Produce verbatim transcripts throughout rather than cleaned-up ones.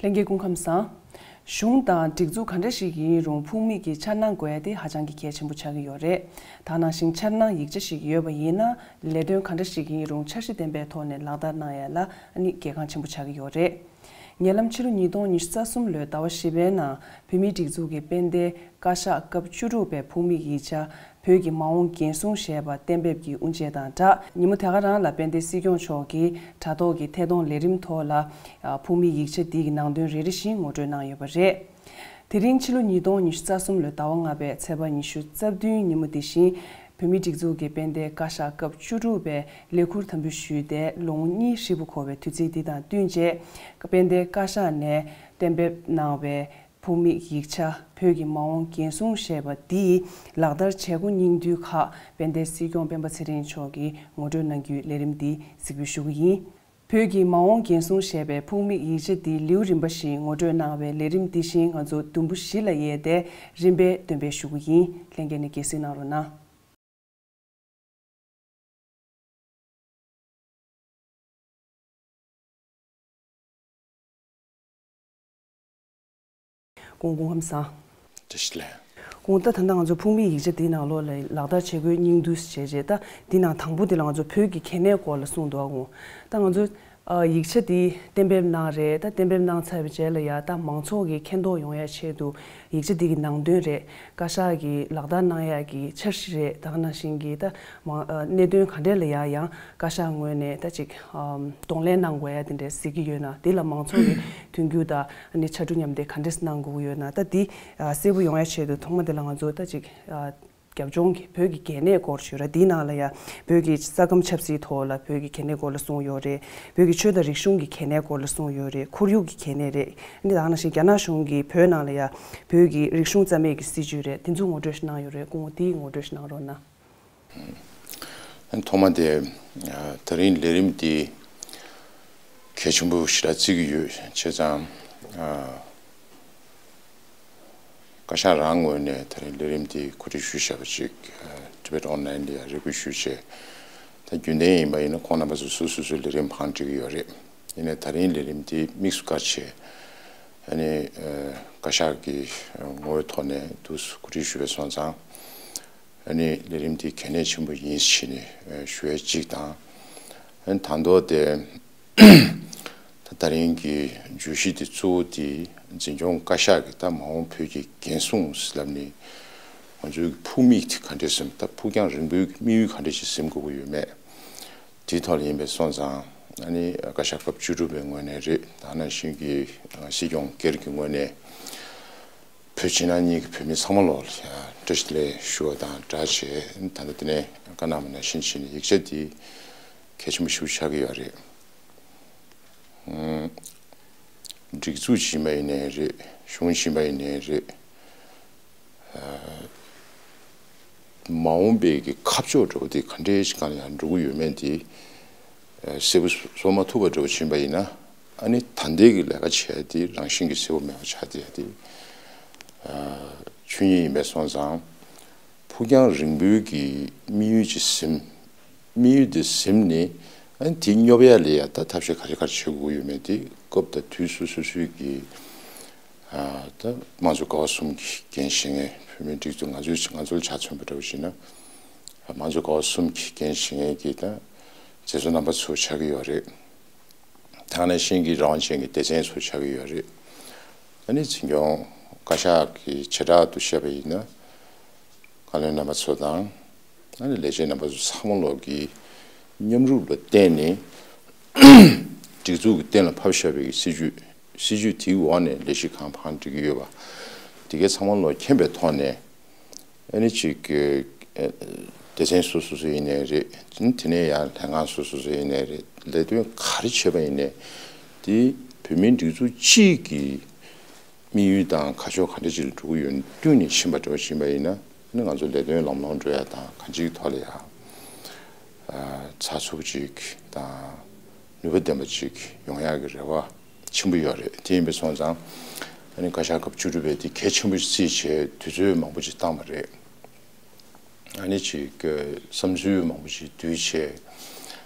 ལྷན་རྒྱས་སྐུ་ཁམས་བཟང་། གཞུང་དང་སྒྲིག་འཛུགས་ག་འདྲ་ཞིག་ཡིན་རུང་ཕུགས་དམིགས་ཀྱི་འཆར་སྣང་དགོས་ཡ་དེ་ཧ་ཅང་གི་གལ་ཆེན་པོ་ཆགས་ཀྱི་ཡོད་རེད། ད་ནང་བཞིན་འཆར་སྣང་ཡིག་ཆ་ཞིག་ཡོད་པ་ཡིན་ན་ལས་དོན་ག་འདྲ་ཞིག་ཡིན་རུང་འཆར་གཞི་ལྡན་པའི་ཐོག་ནས་ལག་བསྟར་གནང་ཡ་ལ་ཨ་ནི་གལ་འགངས་ཆེན་པོ་ཆགས་ཀྱི་ཡོད་རེད། ཉེ་ལམ་ཕྱི་ལོ་ཉིས་སྟོང་ཉི་ཤུ་རྩ་གསུམ་ལོའི་ཟླ་བ་བཞི་པའི་ནང་བོད་མིའི་སྒྲིག་འཛུགས་ཀྱི་དཔལ་ལྡན་བཀའ་ཤག་སྐབས་བཅུ་དྲུག་པའི་ཕུགས་དམིགས་ཡིག་ཆ་བོད་ཀྱི་མ་འོངས་འགན་སྲུང་ཞེས་པ་གཏན་འབེབས་ཀྱི་དབུ་འབྱེད་དང་སྦྲགས། ཉིན་མོ་དེ་ག་རང་ལ་དཔལ་ལྡན་སྲིད་སྐྱོང་མཆོག་གིས་དྲ་ཐོག་གི་ཐད་གཏོང་ལས་རིམ་ཐོག་ལ་ཕུགས་དམིགས་ཡིག་ཆ་འདི་གི་ནང་དོན་རེ་རེ་བཞིན་ངོ་སྤྲོད་གནང་ཡོད་པ་རེད། དེ་རིང་ཕྱི་ལོ་ཉིས་སྟོང་ཉི་ཤུ་རྩ་གསུམ་ལོའི་ཟླ་བ་ལྔ་པའི་ཚེས་པ་ཉི་ཤུ་རྩ་བདུན་ཉིན་མོ་འདི་བཞིན་བོད་མིའི་སྒྲིག་འཛུགས་ཀྱི་དཔལ་ལྡན་བཀའ་ཤག་སྐབས་བཅུ་དྲུག་པའི་ལས་ཁུར་དམ་འབུལ་ཞུས་ཏེ་ལོ་ངོ་གཉིས་ཧྲིལ་པོ་འཁོར་བའི་དུས་ཚིགས་འདི་དང་བསྟུན་བྱས་དཔལ་ལྡན་བཀའ་ཤག་ནས་གཏན་འབེབས་གནང་བའི་ཕུགས་དམིགས་ཡིག་ཆ་བོད་ཀྱི་མ་འོངས་འགན་སྲུང་ཞེས་པ་འདིའི་ལག་བསྟར་བྱེད་སྒོ་སྙིང་བསྡུས་ཁག་དཔལ་ལྡན་སྲིད་སྐྱོང་སྤེན་པ་ཚེ་རིང་མཆོག་གིས་ངོ་སྤྲོད་གནང་རྒྱུའི་ལས་རིམ་འདི་གཟིགས་འབུལ་ཞུ་གི་ཡིན། བོད་ཀྱི་མ་འོངས་འགན་སྲུང་ཞེས་པའི་ཕུགས་དམིགས་ཡིག་ཆ་འདི་ལེའུ་རིམ་པ་བཞིན་ངོ་སྤྲོད་གནང་བའི་ལས་རིམ་འདི་བཞིན་ང་ཚོ་དུམ་བུ་བཞི་ལ་དབྱེ་སྟེ་རིམ་པས་འདོན་སྤེལ་ཞུ་གི་ཡིན། ལྷན་རྒྱས་ནས་དགྱེས་གཟིགས་གནང་རོགས་གནང་། སྐུ་ངོ་སྐུ་ཁམས་བཟང་། བཀྲ་ཤིས་བདེ་ལེགས། སྐུ་ངོ་ད་ད་ལྟ་ང་ཚོ་ཕུགས་དམིགས་ཡིག་ཆ་འདིའི་ནང་ལོགས་ལ་ལག་བསྟར་བྱེད་དགོས་སྙིང་བསྡུས་བྱས་རྗེས་ད་འདི་ནང་དང་པོ་འདི་ལ་ང་ཚོ་བོད་ཀྱི་གལ་གནད་སྐོར་ལ་གསུངས་འདུག་སྐུ་ངོ་ད་ང་ཚོ་ཨ་ཡིག་ཆ་འདི་གཏན་འབེབས་གནང་རེད། ད་གཏན་འབེབས་གནང་ཚར་བའི་རྗེས་ལ་ཡ་ད་མང་ཚོགས་ཀྱིས་མཁྱེན་རྟོགས་ཡོང་ཡ་ཆེད་དུ་ཡིག་ཆ་འདི་གི་ནང་དོན་རེད། བཀའ་ཤག་གིས་ལག་བསྟར་གནང་ཡ་གི་འཆར་གཞི་རེད། ད་ག་ནང་བཞིན་གྱི་ད་མ་ཨ་གནད་དོན་ག་འདྲས་ལ་ཡ་ཡང་བཀའ་ཤག་ངོས་ནས་ད་ཅིག་ཨམ་གདོང་ལེན་གནང་དགོས་ཡ་དེ་འདྲས་གཟིགས་ཀྱི་ཡོད་ན་དེ་ལ་མང་ཚོགས་ཀྱི་མཐུན་འགྱུར་དང་ཨ་ནི་ཕྱར་གྲུ་མཉམ་འདེགས་ག་འདྲས་གནང་དགོས་ཀྱི་ཡོད་ན་ད་འདི་ཨ་གསལ་པོ་ཡོང་ཡ་ཆེད་དུ་ཐོག་མ་དེ་ལ་ང་ཚོ་ད་ཅིག་ཨ་རྒྱབ་ལྗོངས་ཀྱི་བོད་ཀྱི་གལ་གནད་སྐོར་ཞུ་ར་འདིའི་ནང་ལ་ཡ་བོད་ཀྱི་ས་ཁམས་ཆབ་སྲིད་ཐོག་ལ་བོད་ཀྱི་གལ་གནད་སྐོར་ལ་གསུངས་ཡོད་རེད། བོད་ཀྱི་ཆོས་དང་རིག་གཞུང་གི་གལ་གནད་སྐོར་ལ་གསུངས་ཡོད་རེད། ཁོར་ཡུག་གི་གལ་གནད་རེད། འདི་དང་ནང་བཞིན་རྒྱ་ནག་གཞུང་གིས་བོད་ནང་ལ་ཡ་བོད་ཀྱི་རིག་གཞུང་རྩ་མེད་ཀྱི་སྲིད་ཇུས་རེད། འདི་ཚོ་ངོ་སྤྲོད་ཞིག་གནང་ཡོད་རེད། སྐུ་ངོ་དེའི་ངོ་སྤྲོད་ཞིག་གནང་རོགས་གནང་། ཐོག་མ་དེ་ད་རིང་ལས་རིམ་འདི་གལ་ཆེན་པོ་ཞེ་དྲག་བརྩི་གི་ཡོད། བྱས་ཙང་བཀའ་ཤག་རང་ངོས་ནས་ད་རིང་ལས་རིམ་འདི་གོ་སྒྲིག་ཞུས་བཞག་པ་ཅིག་Tibet Online ལ་ཡང་རེ་སྐུལ་ཞུས་བྱས། ད་རྒྱུན་ལྡན་ཡིན་པ་ཡིན་ན་ཁོང་རྣམ་པ་ཚོ་སོ་སོ་སོའི་ལས་རིམ་བང་སྒྲིག་གི་ཡོད་རེད། ཡིན་ནའི་ད་རིང་ལས་རིམ་འདི་དམིགས་སུ་བཀར་བྱས་ཨ་ནི་བཀའ་ཤག་གི་ངོ་བོའི་ཐོག་ནས་འདུག་སེ་གོ་སྒྲིག་ཞུས་པ་སོང་ཙང་། ཨ་ནི་ལས་རིམ་འདི་གལ་གནད་ཆེན་པོ་ཡིན་ཞེས་ནས་ཞུ་ཡ་གཅིག་དང་། ཨ་ནི་དང་ཐོག་དེ་ད་ད་རིང་གི་བརྗོད་གཞི་དེ་གཙོ་བོ་དེ་འཛིན་སྐྱོང་བཀའ་ཤག་གི་ད་མ་འོངས་བོད་ཀྱི་འགན་སྲུང་ཟེར་ལབ་ནས་ང་ཚོའི་ཕུགས་དམིགས་དེ་ག་འདྲས་ཟིན། ད་ཕུགས་རྒྱང་རིང་པོའི་དམིགས་ཡུལ་ག་འདྲས་ཞིག་འཛིན་དགོས་ཀྱི་ཡོད་མེད་དེའི་ཐོག་ལ་ཡིན་པས་སོང་ཙང་། ཨ་ནི་བཀའ་ཤག་སྐབས་བཅུ་དྲུག་པའི་ངོས་ནས་རེད། ད་ནང་བཞིན་གྱི་སྲིད་སྐྱོང་སྒེར་གྱི་ངོས་ནས། བོད་ཕྱི་ནང་གཉིས་ཀྱི་བོད་མི་ཚང་མ་ལོག་ལ་བཀྲ་ཤིས་བདེ་ལེགས་ཞུ་བ་དང་སྦྲགས་བྱས། ད་ལྟ་དེ་ནས་བཀའ་གནང་བ་ནང་བཞིན་བྱས་ནས་ཡིག་ཆ་འདི་གལ་ཆེན་པོ་ཞིག་ཆགས་ཀྱི་ཡོད་རེད། སྒྲིག་འཛུགས་ཕྱི་མ་ཡིན་ནའི་རེད། གཞུང་ཕྱི་མ་ཡིན་ནའི་རེད། མ་འོངས་པའི་གི་ཁ་ཕྱོགས་འདྲ་བོ་དེ་ག་འདྲའི་ཞིག་སྒང་ལ་ཡང་འགྲོ་གི་ཡོད་མེད་དེ་གསལ་པོ་བཟོ་མ་ཐུབ་པ་འདྲ་བོ་ཕྱིན་པ་ཡིན་ན། ཨ་ནི་ད་ལྟའི་གི་ལས་ཀ་བྱས་དེ་རང་བཞིན་གྱིས་གསལ་པོ་མེད་པ་ཆགས་བསྡད་དེ། ཆོས་ཉིད་ཡིན་པས་སོང་ཙང་། ཕུགས་རྒྱང་རིང་པོའི་གི་དམིགས་ཡུལ་ཅིག་ཟིན། དམིགས་ཡུལ་དེ་ཟིན་ནས་ཨ་ནི་དེ་སྙོབ་ཡ་ལ་ཡ་ད་ཐབས་ཤེས་ག་རེ་ག་རེ་བྱེད་དགོས་ཡོད་མེད་དེ་སྐབས་དང་དུས་སོ་སོ་སོའི་གི་ད་དམངས་གཙོ་ཀ་བ་གསུམ་གྱི་འགན་བཞེས་མཁན་བོད་མིའི་སྒྲིག་འཛུགས་ང་ཚོའི་ང་ཚོ་ལ་ཆ་མཚོན་པ་འདྲ་བོ་བྱས་ན། དམངས་གཙོ་ཀ་བ་གསུམ་གྱི་འགན་བཞེས་མཁན་གྱི་ད་མཛད་གཙོ་རྣམ་པ་ཚོ་ཆགས་ཀྱི་ཡོད་རེད། ད་ག་ནང་བཞིན་གྱི་རང་དབང་ཅན་གྱི་སྡེ་ཚན་ཚོ་ཆགས་ཀྱི་ཡོད་རེད། ཨ་ནི་འཛིན་སྐྱོང་བཀའ་ཤག་གི་བྱེ་བྲག་ཏུ་བཤད་པ་ཡིན་ན། བཀའ་བློན་རྣམ་པ་ཚོ་དང་། ཨ་ནི་ལས་བྱེད་རྣམ་པ་ཚོ་ཚང་མ་ལོག་གི་མཉམ་རུབ་ལ་བརྟེན་ནས་སྒྲིག་འཛུགས་ཀྱི་གཏན་ལ་ཕབ་བཞག་པའི་སྲིད་ཇུས། སྲིད་ཇུས་དེའི་འོག་ནས་ལས་གཞི་གང་བང་སྒྲིག་གི་ཡོད་པ། དེ་གའི་ཚང་མ་ལོག་མཁྱེན་པའི་ཐོག་ནས། ཨ་ནི་ཅིག་སྡེ་ཚན་སོ་སོ་སོ་ཡིན་ནའི་རེད། དེ་ནས་ཡང་ལྷན་ཁང་སོ་སོ་སོ་ཡིན་ནའི་རེད། ལས་དོན་ག་རེ་བྱས་པ་ཡིན་ནའི་དེ་བོད་མིའི་སྒྲིག་འཛུགས་སྤྱི་གི་དམིགས་ཡུལ་དང་ཁ་ཕྱོགས་ག་འདྲ་ཅིག་ལ་འགྲོ་གི་ཡོད་བསྟུན་ནས་ཕྱིན་པ་འདྲ་བ་ཕྱིན་པ་ཡིན་ན། ཨ་ནི་ང་ཚོ་ལས་དོན་ལམ་ལྷོང་འགྲོ་ཡ་དང་གང་ཅིའི་ཐོག་ལ་ཡང་ཚགས་ཚུད་ཅིག་དང་ནུས་པ་ལྡན་པ་ཅིག་ཡོང་ཡ་གི་རེ་བ་ཆེན་པོ་ཡོད་རེད། དེ་ཡིན་པས་སོང་ཙང་ཨ་ནི་བཀའ་ཤག་སྐབས་བཅུ་དྲུག་པས་དེ་གལ་ཆེན་པོ་ཞིག་བརྩིས་བྱས་དུས་ཚོད་མང་པོ་ཅིག་བཏང་བ་རེད། ཨ་ནི་ཅིག་བསམ་ཚུལ་མང་པོ་ཅིག་བསྡུས་བྱས།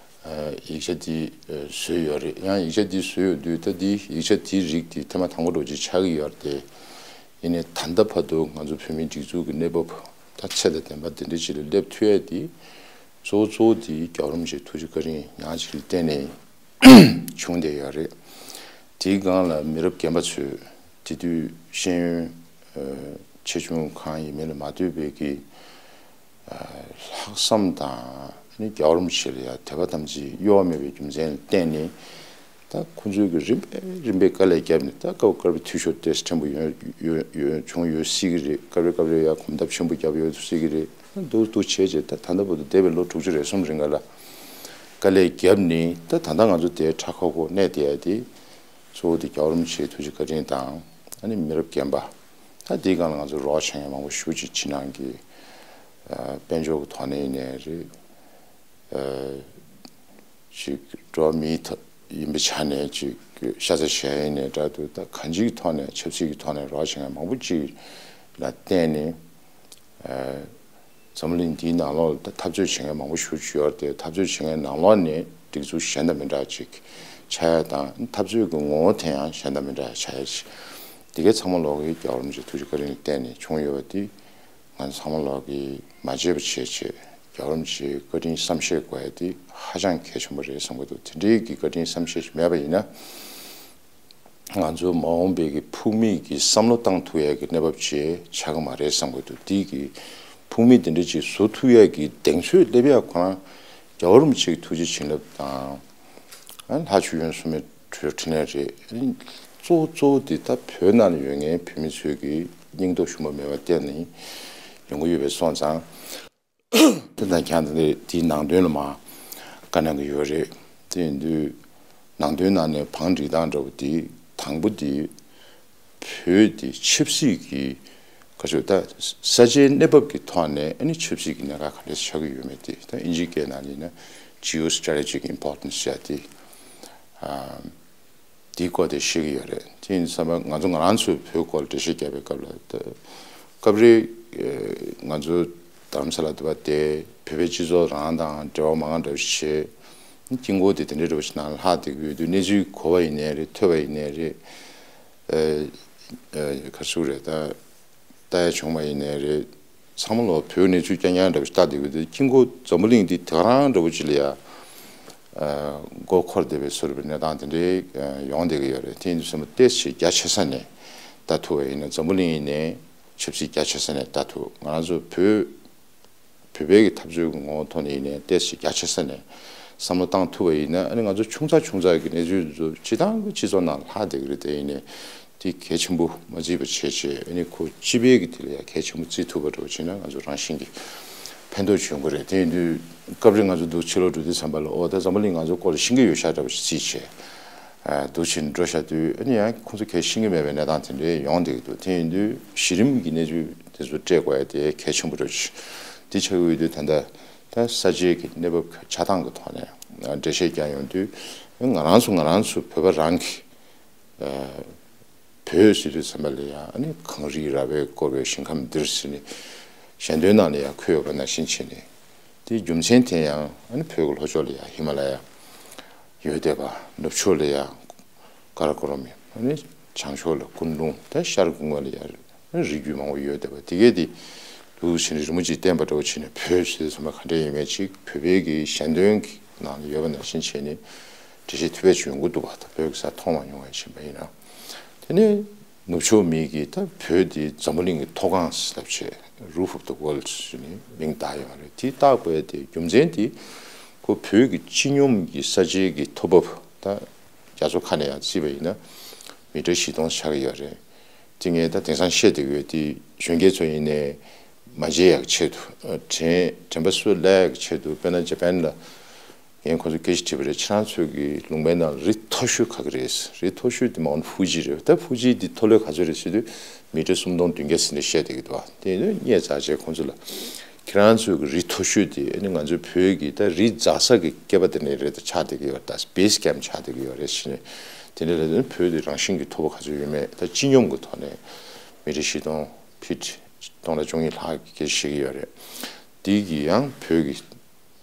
ཡིག་ཆ་འདི་བཟོས་ཡོད་རེད། ཡང་ཡིག་ཆ་འདི་བཟོས་ཡོང་དུས་ད་འདི་ཡིག་ཆ་འདིའི་རིགས་འདི་ཐེངས་མ་དང་པོ་འདྲ་བོ་ཅིག་ཆགས་ཀྱི་ཡོད་རེད་དེ། ཡིན་ནའི་ད་ལྟ་བར་དུ་ང་ཚོ་བོད་མིའི་སྒྲིག་འཛུགས་ཀྱི་གནས་བབ་ད་ཚད་དང་ལྡན་པ་འདི་འདྲ་ཅིག་ལ་སླེབས་ཐུབ་ཡ་འདི་གཙོ་བོ་གཙོ་བོ་འདི་རྒྱལ་བ་རིན་པོ་ཆེ་ཐུགས་རྗེ་བཀའ་དྲིན་ཉག་གཅིག་ལ་བརྟེན་ནས་བྱུང་བསྡད་ཡོད་རེད། དེའི་སྒང་ལ་མི་རབས་རྒན་པ་ཚོས་དེ་དུས་ཤེས་ཡོན་ཆེ་ཆུང་གང་ཡིན་མིན་ལ་མ་ལྟོས་པའི་གི་ལྷག་བསམ་དང་ནི་རྒྱལ་བ་རིན་པོ་ཆེ་ལ་ཡང་དད་པ་དམ་ཚིག་གཡོ་བ་མེད་པའི་རྒྱུ་མཚན་ལ་བརྟེན་ནས། ད་ཁོང་ཚོས་གི་རིམ་པས་རིམ་པས་དཀའ་ལས་བརྒྱབ་ནས། ད་སྐབས་སྐབས་རེ་འཐུས་ཤོར་ཏོག་ཙམ་ཕྲན་བུ་ཡོང་ཡོང་ཡོང་བྱུང་ཡོད་སྲིད་གི་རེད། སྐབས་རེ་སྐབས་རེ་ཡང་གོམ་སྟབས་ཆེན་པོ་བརྒྱབ་ཡོད་སྲིད་གི་རེད། འདུག་འདུག་བྱས་བྱས་ད་ད་ལྟ་བར་དུ་འདས་པའི་ལོ་དྲུག་ཅུ་རེ་གསུམ་རིང་ག་ལ་དཀའ་ལས་བརྒྱབ་ནས། ད་ད་ལྟ་ང་ཚོ་དེ་ཁྲ་ཁོག་ཁོག་གནས་བསྡད་ཡ་དེ་གཙོ་བོ་དེ་རྒྱལ་བ་རིན་པོ་ཆེའི་ཐུགས་རྗེ་བཀའ་དྲིན་དང་། ཨ་ནི་མི་རབས་རྒན་པ། ད་དེའི་སྒང་ལ་ང་ཚོ་རོགས་བྱེད་མཁན་མང་པོ་ཞེ་པོ་ཅིག་ཕྱི་ནང་གི་དཔལ་འབྱོར་གྱི་ཐོག་ནས་ཡིན་ནའི་རེད། ཅིག་འགྲོ་བ་མིའི་ཐོག་ཡིན་པའི་ཆ་ནས་ཅིག་ཤ་ཚ་ཞེ་ཡིན་ནའི་འདྲ་འདུག་ད་གང་ཅིའི་ཐོག་ནས་ཆབ་སྲིད་ཀྱི་ཐོག་ནས་རོགས་བྱེད་མཁན་མང་པོ་ཅིག་ལ་བརྟེན་ནས། འཛམ་བུ་གླིང་འདིའི་ནང་ལོགས་ལ་ད་འཐབ་རྩོད་བྱེད་མཁན་མང་པོ་ཞེ་པོ་ཅིག་ཡོད་རེད་དེ། འཐབ་རྩོད་བྱེད་མཁན་ནང་ལོགས་ནས་སྒྲིག་འཛུགས་གཞན་དང་མི་འདྲ་ཅིག་ཆགས་ཡ་དང་། འཐབ་རྩོད་ཀྱི་ངོ་བོ་དེ་ཡང་གཞན་དང་མི་འདྲ་ཆགས་ཡ་ཅིག་དེ་གའི་ཚང་མ་ལོག་གི་རྒྱལ་བ་རིན་པོ་ཆེ་ཐུགས་རྗེ་བཀའ་དྲིན་ལ་བརྟེན་ནས་བྱུང་ཡོད་པ་དེ། ང་ཚོ་ཚང་མ་ལོག་གིས་མ་བརྗེད་པ་བྱས་བྱས། རྒྱལ་བ་རིན་པོ་ཆེའི་བཀའ་དྲིན་བསམ་ཤེས་དགོས་ཡ་དེ་ཧ་ཅང་གལ་ཆེན་པོ་རེད་བསམ་གྱི་འདུག་དེ་འདྲའི་གི་བཀའ་དྲིན་བསམ་ཤེས་ཤིག་མེད་པ་ཡིན་ན། ང་ཚོ་མ་འོངས་པའི་གི་ཕུགས་དམིགས་ཀྱི་བསམ་བློ་བཏང་ཐུབ་ཡ་གི་གནས་བབ་ཅིག་ཆགས་ཀྱི་མ་རེད་བསམ་གྱི་འདུག་དེ་གི་ཕུགས་དམིགས་དེ་འདྲ་ཅིག་བཟོ་ཐུབ་ཡ་གི་གདེང་ཚོད་སླེབས་ཡ་ཁོ་རང་རྒྱལ་བ་རིན་པོ་ཆེ་གི་ཐུགས་རྗེ་བྱིན་རླབས་དང་། ཨ་ལྷ་མཆོད་ཡོན་སྲུང་མའི་འཕྲིན་ལས་རེད། གཙོ་བོ་གཙོ་བོ་དེ་ད་བོད་ནང་ལ་ཡོད་མཁན་བོད་མི་ཚོའི་གི་སྙིང་སྟོབས་ཞུམ་པ་མེད་པ་བརྟེན་ནས་ཡོང་གི་ཡོད་པས་སོང་ཙང་། དེ་དང་ཁྱང་དེ་དེའི་ནང་དོན་ལ་མ་བཀའ་གནང་གི་ཡོད་རེད། དེ་ཡིན་དུས་ནང་དོན་ནང་ནས་བང་སྒྲིག་སྟངས་འདྲ་བོ་དེ། དང་པོ་དེ་བོད་དེ་ཆབ་སྲིད་ཀྱི་ག་ཚོད་ད་ས་ཆའི་གནས་བབ་ཀྱི་ཐོག་ནས་ཨ་ནི་ཆབ་སྲིད་ཀྱི་གནད་འགག་ག་འདྲས་ཆགས་ཀྱི་ཡོད་མེད་དེ། ད་དབྱིན་ཇིའི་སྐད་ནང་ལ་ཡིན་ན་geostrategic importance ཟེར་ཡ་དེ། དེའི་སྐོར་དེ་བཤད་ཀྱི་ཡོད་རེད། དེ་ཡིན་དུས་ཙམ་པ་ང་ཚོ་ང་རང་ཚོའི་བོད་སྐོར་ལ་འགྲེལ་བཤད་བརྒྱབ་པའི་སྐབས་ལ། ད་སྐབས་རེ་ང་ཚོ་རྡ་རམ་ས་ལ་དུ་བ་དེ་བོད་པའི་སྤྱི་ཚོགས་རང་དང་འབྲེལ་བ་མང་འདྲ་བོ་ཞིག་བྱས། དཀྱིལ་འཁོར་དེ་དེ་འདྲའི་འདྲ་བོ་ཞིག་ནང་ལ་ལྷག་བསྡད་ཀྱི་ཡོད་དུས། གནས་ཚུལ་གོ་བ་ཡིན་ནའི་རེད། ཐོས་པ་ཡིན་ནའི་རེད། ག་ཚོད་རེད། ད་ལྟ་ཡ་བྱུང་བ་ཡིན་ནའི་རེད། ཚང་མ་ལོག་བོད་གནས་ཚུལ་རྐྱང་རྐྱང་འདྲ་བོ་ཞིག་ལྟ་བསྡད་ཀྱི་འདུག་དཀྱིལ་འཁོར་འཛམ་བུ་གླིང་འདི་དེ་ག་རང་འདྲ་བོ་ཅིག་ལ་ཡ་མགོ་འཁོར་བསྡད་པའི་བཟོ་འདྲ་བའི་གནས་སྟངས་དེ་འདྲའི་ཡོང་བསྡད་ཀྱི་ཡོད་རེད། དེ་ཡིན་དུས་ཙམ་པ་ཏོག་ཙམ་རྒྱ་ཆེ་ས་ནས་ལྟ་ཐུབ་པ་ཡིན་ན། འཛམ་བུ་གླིང་ཡིན་ནའི་ཆབ་སྲིད་རྒྱ་ཆེ་ས་ནས་ལྟ་ཐུབ། ང་རང་ཚོ་བོད་བོད་པའི་གི་འཐབ་རྩོད་ཀྱི་ངོ་བོ་ཐོག་ནས་ཡིན་ནའི་ཏོག་ཙམ་རྒྱ་ཆེ་ས་ནས་བསམ་བློ་བཏང་ཐུབ་པ་ཡིན་ན། ཨ་ནི་ང་ཚོ་ཆུང་ཙག་ཆུང་ཙག་གི་གནས་ཚུལ་ཚོ་སྤྱིར་བཏང་གི་སྤྱི་ཚོགས་ནང་ལྷག་བསྡད་ཀྱི་རེད། དེ་ཡིན་ནའི་དེ་གལ་ཆེན་པོ་མ་བརྩིས་པ་བྱས་བྱས། ཨ་ནི་ཁོ་སྤྱི་པའི་གི་དེ་ལ་ཡང་གལ་ཆེན་པོ་བརྩི་ཐུབ་པ་འདྲ་བོ་བྱས་ན་ང་ཚོ་རང་བཞིན་གྱིས་ཕན་ཐོགས་ཡོང་གི་རེད། དེ་ཡིན་དུས་སྐབས་རེ་ང་ཚོ་འདུག་ཕྱི་ལོགས་འགྲོ་དུས་ཙམ་པ་ལ། ཨོ་ད་འཛམ་བུ་གླིང་ང་ཚོ་སྐོར་ལ་ཤེས་ཀྱི་ཡོད་ཤག་འདྲ་བོ་ཞིག་བརྩིས་བྱས། འདུག་བྱས་ནས་འགྲོ་བཞག་དུས། ཨ་ནི་ཡང་ཁོང་ཚོ་གལ་ཤེས་ཀྱི་མེད་པའི་གནས་སྟངས་དེ་འདྲའི་ཡོང་བསྡད་ཀྱི་འདུག་དེ་ཡིན་དུས་གཞི་རིམ་གྱི་གནས་ཚུལ་དེ་ཚོ་སྤྲད་དགོས་ཡ་དེ་གལ་ཆེན་པོ་རེད། དེ་ཆགས་ཀྱི་ཡོད་དུས་ད་ལྟ་ད་ས་ཆའི་གི་གནས་བབ་ཆགས་སྟངས་ཀྱི་ཐོག་ནས་འགྲེལ་བཤད་རྒྱག་ཡོང་དུས། ང་རང་ཚོ་ང་རང་ཚོ་བོད་པ་རང་གི་བོད་ཟེར་དུས་ཙམ་པ་ལ་ཡང་། ཨ་ནི་གངས་རིའི་ར་བས་བསྐོར་བའི་ཞིང་ཁམས་འདིར་ཟེར་ནས་ཞལ་འདོན་ནང་ལ་ཡང་འཁོད་ཡོད་པ་ནང་བཞིན་བྱས་ནས། དེའི་རྒྱུ་མཚན་དེ་ཡང་ཨ་ནི་བོད་ཀྱི་ལྷོ་ཕྱོགས་ལ་ཡང་ཧི་མ་ལ་ཡ་ཡོད་བསྡད་པ། ནུབ་ཕྱོགས་ལ་ཡང་ཀ་ར་ཀོ་རམ། ཨ་ནི་བྱང་ཕྱོགས་ལ་ཀུན་ལུང་། ད་ཤར་ཀུན་དགའ་ལ་ཡང་རི་རྒྱུད་མང་པོ་ཡོད་བསྡད་པ། དེ་གས་དེ་འདུག་བྱས་ནས་རི་མོ་ཅིག་བསྟན་པ་འདྲ་བོ་བྱས་ནས། བོད་ཟེར་དུས་ཙམ་པ་ག་འདྲ་ཡོད་མེད་ཅིག་བོད་པའི་གི་ཞལ་འདོན་གྱི་ནང་ལ་ཡོད་པ་ནང་བཞིན་བྱས་ནས་འགྲེལ་བཤད་ཐུབ་པ་ཅིག་ཡོང་གི་འདུག་པ། ད་བོད་ཀྱི་ས་མཐོང་མ་མྱོང་བ་ཕྱིན་པ་ཡིན་ན། དེ་ནས་ནུབ་ཕྱོགས་མིའི་གིས་ད་བོད་དེ་འཛམ་བུ་གླིང་གི་མཐོ་སྒང་ཟེར་ལབ་བྱས། Roof of the World ཟེར་ནས་མིང་བཏགས་ཡོད་རེད། དེ་བཏགས་དགོས་དེ་རྒྱུ་མཚན་དེ་ཁོ་བོད་ཀྱི་སྤྱི་སྙོམས་ཀྱི་ས་ཆའི་གི་མཐོ་བབ། ད་རྒྱ་མཚོ་ཁ་ནས་ཡང་བརྩིས་པ་ཡིན་ན་མི་ཊར་བཞི་སྟོང་ཆགས་ཀྱི་ཡོད་རེད། དེ་ངས་ད་དེང་སང་བཤད་བསྡད་ཀྱི་ཡོད་དེ། གཞོན་སྐྱེས་ཚོ་ཡིན་ནའི་མ་བརྗེད་ཡག་ཆེད་དུ། དྲན་དྲན་པ་སུ་བརླག་ཡག་ཆེད་དུ། དཔེར་ན་ཇ་པན་ལ། ངས་ཁོང་ཚོ་སྐད་ཆ་དྲིས་པ་རེད། ཁྱེད་རང་ཚོའི་གི་ལུང་པའི་ནང་རི་མཐོ་ཤོས་ག་གི་རེད། རི་མཐོ་ཤོས་དེ་མའུན་ཧྥུ་ཇི་རེད། ད་ཧྥུ་ཇི་དེ་མཐོ་ལོས་ག་ཚོད་རེད་ཟེར་དུས་མི་ཊར་སུམ་སྟོང་བདུན་བརྒྱ་ཟེར་ནས་བཤད་བསྡད་ཀྱི་འདུག་བ། དེ་ཡིན་དུས་སྙད་བཙལ་བྱས་ཁོང་ཚོ་ལ། ཁྱེད་རང་ཚོའི་གི་རི་མཐོ་ཤོས་དེ་ཨ་ནི་ང་ཚོའི་བོད་ཀྱི་ད་རི་འཛེག་ས་གི་སྐེད་པ་དེ་ནས་རེད། ད་ཆགས་བསྡད་ཀྱི་ཡོད་རེད། ད་བེ་སི་ཀེམ་ཆགས་བསྡད་ཀྱི་ཡོད་རེད་ཟེར་ནས། དེ་འདྲ་ལ་བོད་དེ་རང་བཞིན་གྱི་མཐོ་པོ་ག་ཚོད་ཡོད་མེད། ད་སྤྱི་སྙོམས་ཀྱི་ཐོག་ནས་མི་ཊར་བཞི་སྟོང་། ཕིཊ་སྟོང་དང་བཅུ་གཉིས་ལྷག་གི་སྐད་ཆ་བཤད་ཀྱི་ཡོད་རེད། དེ་གི་ཡང་བོད་ཀྱི་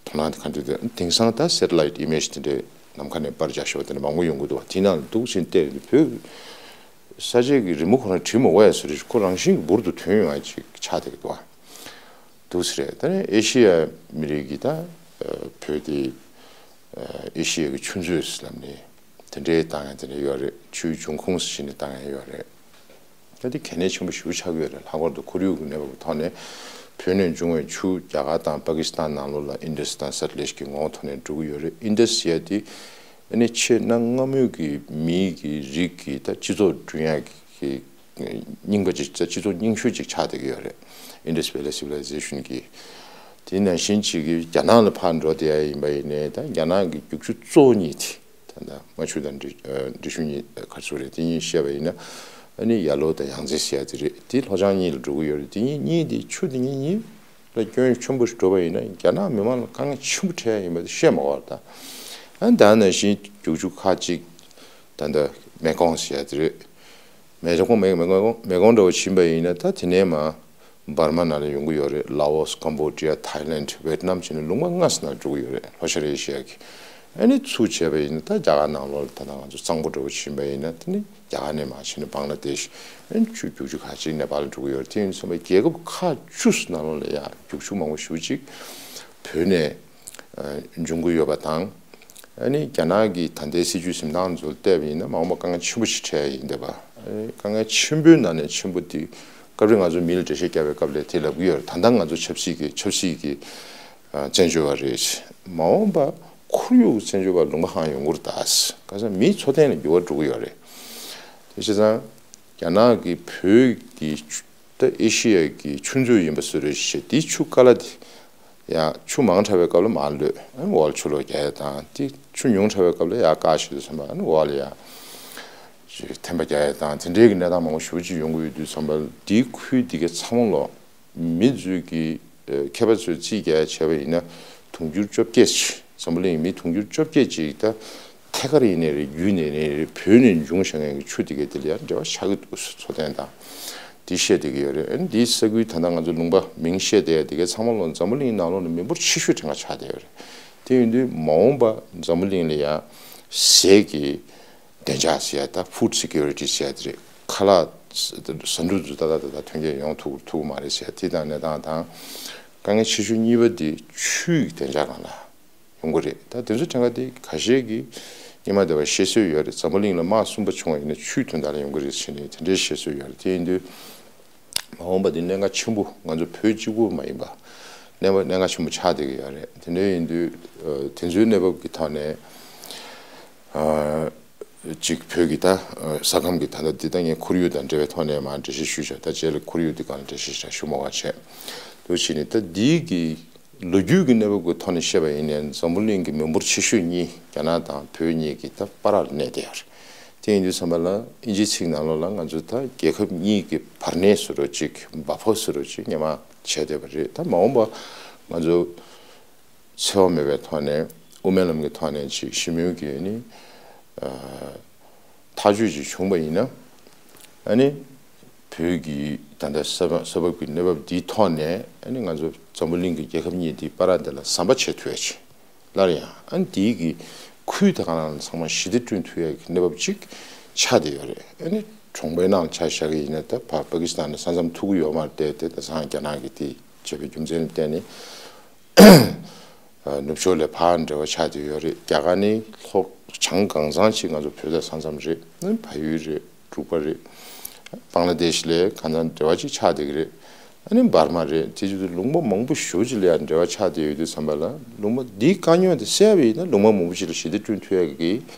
མཐོ་ ནང་ག་འདྲ་དེ་དེང་སང་ད་སེ་ཊི་ལའིཊ་ཨི་མེ་ཇི་དེ་འདྲའི་ནམ་མཁའ་ནས་པར་རྒྱག་ཤོག་དེ་འདྲ་མང་པོ་ཡོང་གི་འདུག་བ། དེ་ནང་འདུག་ཟིན་བལྟས་བོད་ས་ཆའི་གི་རི་མོ་ཁོ་རང་བྲིས་མ་དགོས་ཡ་བཟོ་རེད། ཁོ་རང་བཞིན་གྱི་འབུར་དུ་ཐོན་ཡོང་ཡ་ཅིག་ཆགས་བསྡད་ཀྱི་འདུག་བ། འདུག་ཟེར་རེད། ད་ནི་ཨེ་ཤི་ཡ་མི་རིགས་ཀྱི་ད་བོད་དེ་ཨེ་ཤི་ཡ་གི་ཆུ་མཛོད་ལམ་ནས་དེ་འདྲའི་བཏང་ཡ་དེ་འདྲ་ཡོད་རེད། ཆུའི་འབྱུང་ཁུངས་ཟེར་ནས་བཏང་ཡ་ཡོད་རེད། ད་དེ་གལ་གནད་ཆེན་པོ་ཞེ་པོ་ཆགས་ཀྱི་ཡོད་རེད། ལྷག་པར་དུ་ཁོར་ཡུག་གི་གནས་བབ་ཀྱི་ཐོག་ནས་བོད་ནས་འབྱུང་བའི་ཆུ་རྒྱ་གར་དང་པ་ཀི་སི་ཐན་ནང་ལོགས་ལ་ཨིན་ཌ་སི་དང་སཊ་ལེཇ་གྱི་ངོ་བོ་ཐོག་ནས་འགྲོ་གི་ཡོད་རེད། ཨིན་ཌ་སི་ཟེར་ཡ་དེ་ཨ་ནི་ཆེས་གནའ་སྔ་མོའི་གི་མིའི་གི་རིགས་ཀྱི་ད་སྤྱི་ཚོགས་བསྐྲུན་ཡ་གི་རྙིང་པ་ཅིག་ད་སྤྱི་ཚོགས་རྙིང་ཤོས་ཅིག་ཆགས་བསྡད་ཀྱི་ཡོད་རེད། Indus Valley Civilization གི། དེ་ནང་བཞིན་ཅིག་གི་རྒྱ་ནག་ལ་ཕར་འགྲོ་བསྡད་ཡ་ཡིན་པ་ཡིན་ནའི་ད་རྒྱ་ནག་གི་རྒྱུག་ཆུ་གཙོ་བོ་གཉིས་དེ། ད་ལྟ་རྨ་ཆུ་དང་འབྲི་ཨ་འབྲི་ཆུ་གཉིས་ག་ཚོད་རེད། དེ་གཉིས་བཤད་པ་ཡིན་ན་ཨ་ནི་ཡར་ལོ་དང་ཡང་རྩེ་ཟེར་ཡ་དེ་རེད། དེ་ལྷོ་བྱང་གཉིས་ལ་འགྲོ་གི་ཡོད་རེད། དེ་གཉིས་གཉིས་དེ་ཆུ་དེ་གཉིས་གཉིས་ལ་སྐྱོན་ཆེན་པོ་ཞིག་འགྲོ་བ་ཡིན་ན་རྒྱ་ནག་མི་མང་ལ་དཀའ་ངལ་ཆེན་པོ་འཕྲད་ཡ་ཡིན་པ་དེ་བཤད་མ་དགོས་རེད། ད་ཨ་ད་ནང་བཞིན་རྒྱུག་ཆུ་ཁག་ཅིག་ད་ལྟ་མེ་ཀོང་ཟེར་ཡ་དེ་རེད། མེ་ཀོང་མེ་མེ་ཀོང་མེ་ཀོང་འདྲ་བོ་ཕྱིན་པ་ཡིན་ན་ད་དེ་ནས་མར་འབར་མ་ནང་ལ་ཡོང་གི་ཡོད་རེད། ལ་ཨོ་སི། ཀམ་བོ་ཌི་ཡ། ཐའི་ལེན་ཌི། ཝེ་ཊི་ནམ་བྱས་ནས་ལུང་པ་ལྔ་ཙམ་ནང་འགྲོ་གི་ཡོད་རེད། ལྷོ་ཤར་ཨེ་ཤི་ཡ་གི། ཨ་ནི་ཚུར་བྱས་པ་ཡིན་ན་ད་རྒྱ་གར་ནང་ལོགས་ལ་ད་ལྟ་ང་ཚོ་གཙང་པོ་འདྲ་བོ་ཕྱིན་པ་ཡིན་ན་དེ་ནི་རྒྱ་གར་ནས་མར་ཕྱིན་ནས་བང་ལ་དེ་ཤི། ཨ་ནི་ཆུ་རྒྱུག་ཆུ་ཁག་ཅིག་ནེ་པཱལ་ལ་འགྲོ་གི་ཡོད་རེད། དེ་ཡིན་ཙང་རྒྱལ་ཁབ་ཁག་བཅུ་ནང་ལོགས་ལ་ཡ་རྒྱུག་ཆུ་མང་པོ་ཞེ་པོ་ཅིག་བོད་ནས་འབྱུང་གི་ཡོད་པ་དང་། ཨ་ནི་རྒྱ་ནག་གི་ད་ལྟའི་སྲིད་ཇུས་འཛིན་སྟངས་ཚོ་བལྟས་པ་ཡིན་ན་མ་འོངས་པ་དཀའ་ངལ་ཆེན་པོ་ཞིག་འཕྲད་ཡ་ཡིན་བསྡད་པ། ཨ་ནི་དཀའ་ངལ་ཆེན་པོའི་ནང་ནས་ཆེན་པོ་དེ་སྐབས་རེ་ང་ཚོ་མི་ལ་འགྲེལ་བཤད་བརྒྱབ་པའི་སྐབས་ལ་དེ་ལབ་ཀྱི་ཡོད་རེད། ད་ལྟ་ང་ཚོ་ཆབ་སྲིད་ཀྱི་ཆབ་སྲིད་ཀྱི་ཨ་བཙན་བྱོལ་བ་རེད། མ་འོངས་པ་ཁོར་ཡུག་གི་བཙན་བྱོལ་བ་ལུང་པ་ཧང་ཡོང་གི་རེད། ད་ག་ས་མིའི་འཚོ་རྟེན་ལ་འགྱུར་བ་འགྲོ་གི་ཡོད་རེད། དེ་བྱས་ཙང་རྒྱ་ནག་གིས་བོད་ཀྱི་ད་ཨེ་ཤི་ཡ་གི་ཆུ་མཛོད་ཡིན་པ་བཟོ་རེ་བྱས། དེའི་ཆུ་ཀ་ལ་དེ་ཡང་ཆུ་མང་དྲགས་པའི་སྐབས་ལ་མར་གློད། ཨ་ནི་འོག་ལ་ཆུ་ལོག་རྒྱག་ཡ་དང་། དེ་ཆུ་ཉུང་དྲགས་པའི་སྐབས་ལ་ཡར་བཀག་ཞིག་ཏུ་སོང་བ། ཨ་ནི་འོག་ལ་ཡར་ཅིག་ཐན་པ་རྒྱག་ཡ་དང་། དེ་འདྲའི་གི་གནས་སྟངས་མང་པོ་ཞེ་པོ་ཅིག་ཡོང་གི་ཡོད་དུས་ཙམ་པ་ལ། དེའི་ཁུལ་དེ་གའི་ཚང་མ་ལོག་མི་ཚོས་ཀྱི་ཨ་མཁས་པ་ཚོས་རྩིས་རྒྱག་ཡ་བྱས་པ་ཡིན་ན་དུང་ཕྱུར་བཅོ་བརྒྱད་ཅིག་འཛམ་བུ་གླིང་མི་དུང་ཕྱུར་བཅོ་བརྒྱད་ཅིག་ད་ཐད་ཀར་ཡིན་ནའི་རེད། བརྒྱུད་ནས་ཡིན་ནའི་རེད། བོད་ནས་འབྱུང་བཞག་མཁན་གྱི་ཆུ་དེ་གའི་དེ་ལ་ཡང་འབྲེལ་བ་ཆགས་ཀྱི་འདུག་འཚོ་རྟེན་དང་དེ་བཤད་བསྡད་ཀྱི་ཡོད་རེད། ཨ་ནི་འདིའི་ས་ཁུལ་ད་ལྟ་ང་ཚོ་ལུང་པ་མིང་བཤད་བསྡད་ཡ་དེ་གའི་ཚང་མ་ལོག་འཛམ་བུ་གླིང་ནང་ལོགས་ནས་མི་འབོར་ཆེ་ཤོས་དེ་སྒང་ཆགས་བསྡད་ཡོད་རེད། དེ་ཡིན་དུས་མ་འོངས་པ་འཛམ་བུ་གླིང་ལ་ཡང་ཟས་ཀྱི་བདེ་འཇགས་ཟེར་ཡ་ད་ཕུཌ་སི་ཀིའུ་རི་ཊི་ཟེར་ཡ་དེ་རེད། ཁ་ལག་ཟ་འབྲུ་ཚོ་ཏག་ཏག་ཏག་ཏག་ཐོན་སྐྱེད་ཡོང་ཐུབ་ཐུབ་ཀྱི་མ་རེད་ཟེར་ཡ་དེ་དང་གནས་སྟངས་དང་། དཀའ་ངལ་ཆེ་ཤོས་གཉིས་པ་དེ་ཆུའི་བདེ་འཇགས་སྒང་ལ་ཡོང་གི་རེད། ད་དེ་ཚོ་གྲངས་ཀ་དེ་ཁ་ཤས་ཀྱིས་སྔོན་མ་དེ་བ་བཤད་སྲོལ་ཡོད་རེད། འཛམ་བུ་གླིང་ལ་དམག་གསུམ་པ་བྱུང་བ་ཡིན་ན་ཆུའི་དོན་དག་ལ་ཡོང་གི་རེད་ཟེར་ནས་དེ་འདྲའི་བཤད་སྲོལ་ཡོད་རེད། དེ་ཡིན་དུས་མ་འོངས་པ་དེ་གནད་འགག་ཆེན་པོ། ང་ཚོ་བོད་གཅིག་པུ་མ་ཡིན་པ་གནད་འགག་གནད་འགག་ཆེན་པོ་ཆགས་བསྡད་ཀྱི་ཡོད་རེད། དེ་འདྲ་ཡིན་དུས་ཨ་དེ་ཚོའི་གནས་བབ་ཀྱི་ཐོག་ནས་ཨ་གཅིག་བོད་ཀྱི་ད་ཨ་ས་ཁམས་ཀྱི་ད་ལྟ་འདི་ད་ངས་ཁོར་ཡུག་དང་འབྲེལ་བའི་ཐོག་ནས་མར་འགྲེལ་བཤད་ཞུས་བཞག་ད་རྗེས་ལ་ཁོར་ཡུག་འདི་སྒང་ལ་འགྲེལ་བཤད་ཞིག་ཞུ་མ་དགོས་བྱས། འདུག་བྱས་ནས་ད་འདིའི་གི་ལོ་རྒྱུས་ཀྱི་གནས་བབ་ཀྱི་ཐོག་ནས་བཤད་པ་ཡིན་ནའི་འཛམ་བུ་གླིང་གི་མི་འབོར་ཆེ་ཤོས་གཉིས་རྒྱ་ནག་དང་བོད་གཉིས་ཀྱི་ད་བར་ལ་གནས་བསྡད་ཡོད་རེད། དེ་ཡིན་དུས་ཙམ་པ་ལ་དབྱིན་ཇིའི་ཚིག་ནང་ལོགས་ལ་ང་ཚོ་ད་རྒྱལ་ཁབ་གཉིས་ཀྱི་བར་གནས་བཟོ་འདྲ་ཅིག་བྷ་ཕར་བཟོ་འདྲ་ཅིག་སྔོན་མ་བྱས་བསྡད་པ་རེད། ད་མ་འོངས་པ་ང་ཚོ་འཚེ་བ་མེད་པའི་ཐོག་ནས་དབུ་མའི་ལམ་གྱི་ཐོག་ནས་ཅིག་ཞི་མོལ་གྱི་ནི་ཨ་ཐག་གཅོད་ཅིག་བྱུང་བ་ཡིན་ན། ཨ་ནི་བོད་ཀྱི་ད་ལྟ་ས་བབ་ས་བབ་ཀྱི་གནས་བབ་འདིའི་ཐོག་ནས་ཨ་ནི་ང་ཚོ་འཛམ་བུ་གླིང་གི་རྒྱལ་ཁབ་གཉིས་འདིའི་བར་འདི་ལ་ཟམ་པ་ཆད་ཐུབ་ཡ་ཅིག་སླར་ཡང་ཨ་ནི་འདིའི་གི་ཁུལ་དེ་ག་ནང་ལ་ཚང་མ་ཞི་བདེ་བསྐྲུན་ཐུབ་ཡ་གི་གནས་བབ་ཅིག་ཆགས་བསྡད་ཡོད་རེད། ཨ་ནི་གྲོང་པའི་ནང་ཆ་བཞག་གི་ཡིན་ན་ད་ཕ་པ་ཀི་སི་ཐན་ནས་ས་མཚམས་ཐུག་གི་ཡོད་མ་རེད་དེ། དེ་ད་སང་རྒྱ་ནག་གིས་དེ་བྱས་པའི་རྒྱུ་མཚན་ལ་བརྟེན་ནས། ནུབ་ཕྱོགས་ལ་ཕར་འབྲེལ་བ་ཆགས་བསྡད་ཡོད་རེད། རྒྱ་གར་ནི་ལྷོ་བྱང་གང་ཚང་ཅིག་ང་ཚོ་བོད་དང་ས་མཚམས་རེད། ཕ་ཡུལ་རེད། འབྲུག་པ་རེད། བང་ལ་དེ་ཤི་ལ་གང་ཚང་འབྲེལ་བ་ཅིག་ཆགས་བསྡད་ཀྱི་རེད། ཨ་ནི་འབར་མ་རེད། དེ་བཞིན་དུ་ལུང་པ་མང་པོ་ཞེ་པོ་ཅིག་ལ་ཡང་འབྲེལ་བ་ཆགས་བསྡད་ཡོད་དུས་ཙམ་པ་ལ་ལུང་པ་འདིའི་དཀའ་རྙོག་དེ་སེལ་བ་ཡིན་ན་ལུང་པ་མང་པོ་ཅིག་ལ་ཞི་བདེ་བསྐྲུན་ཐུབ་ཡ་གི་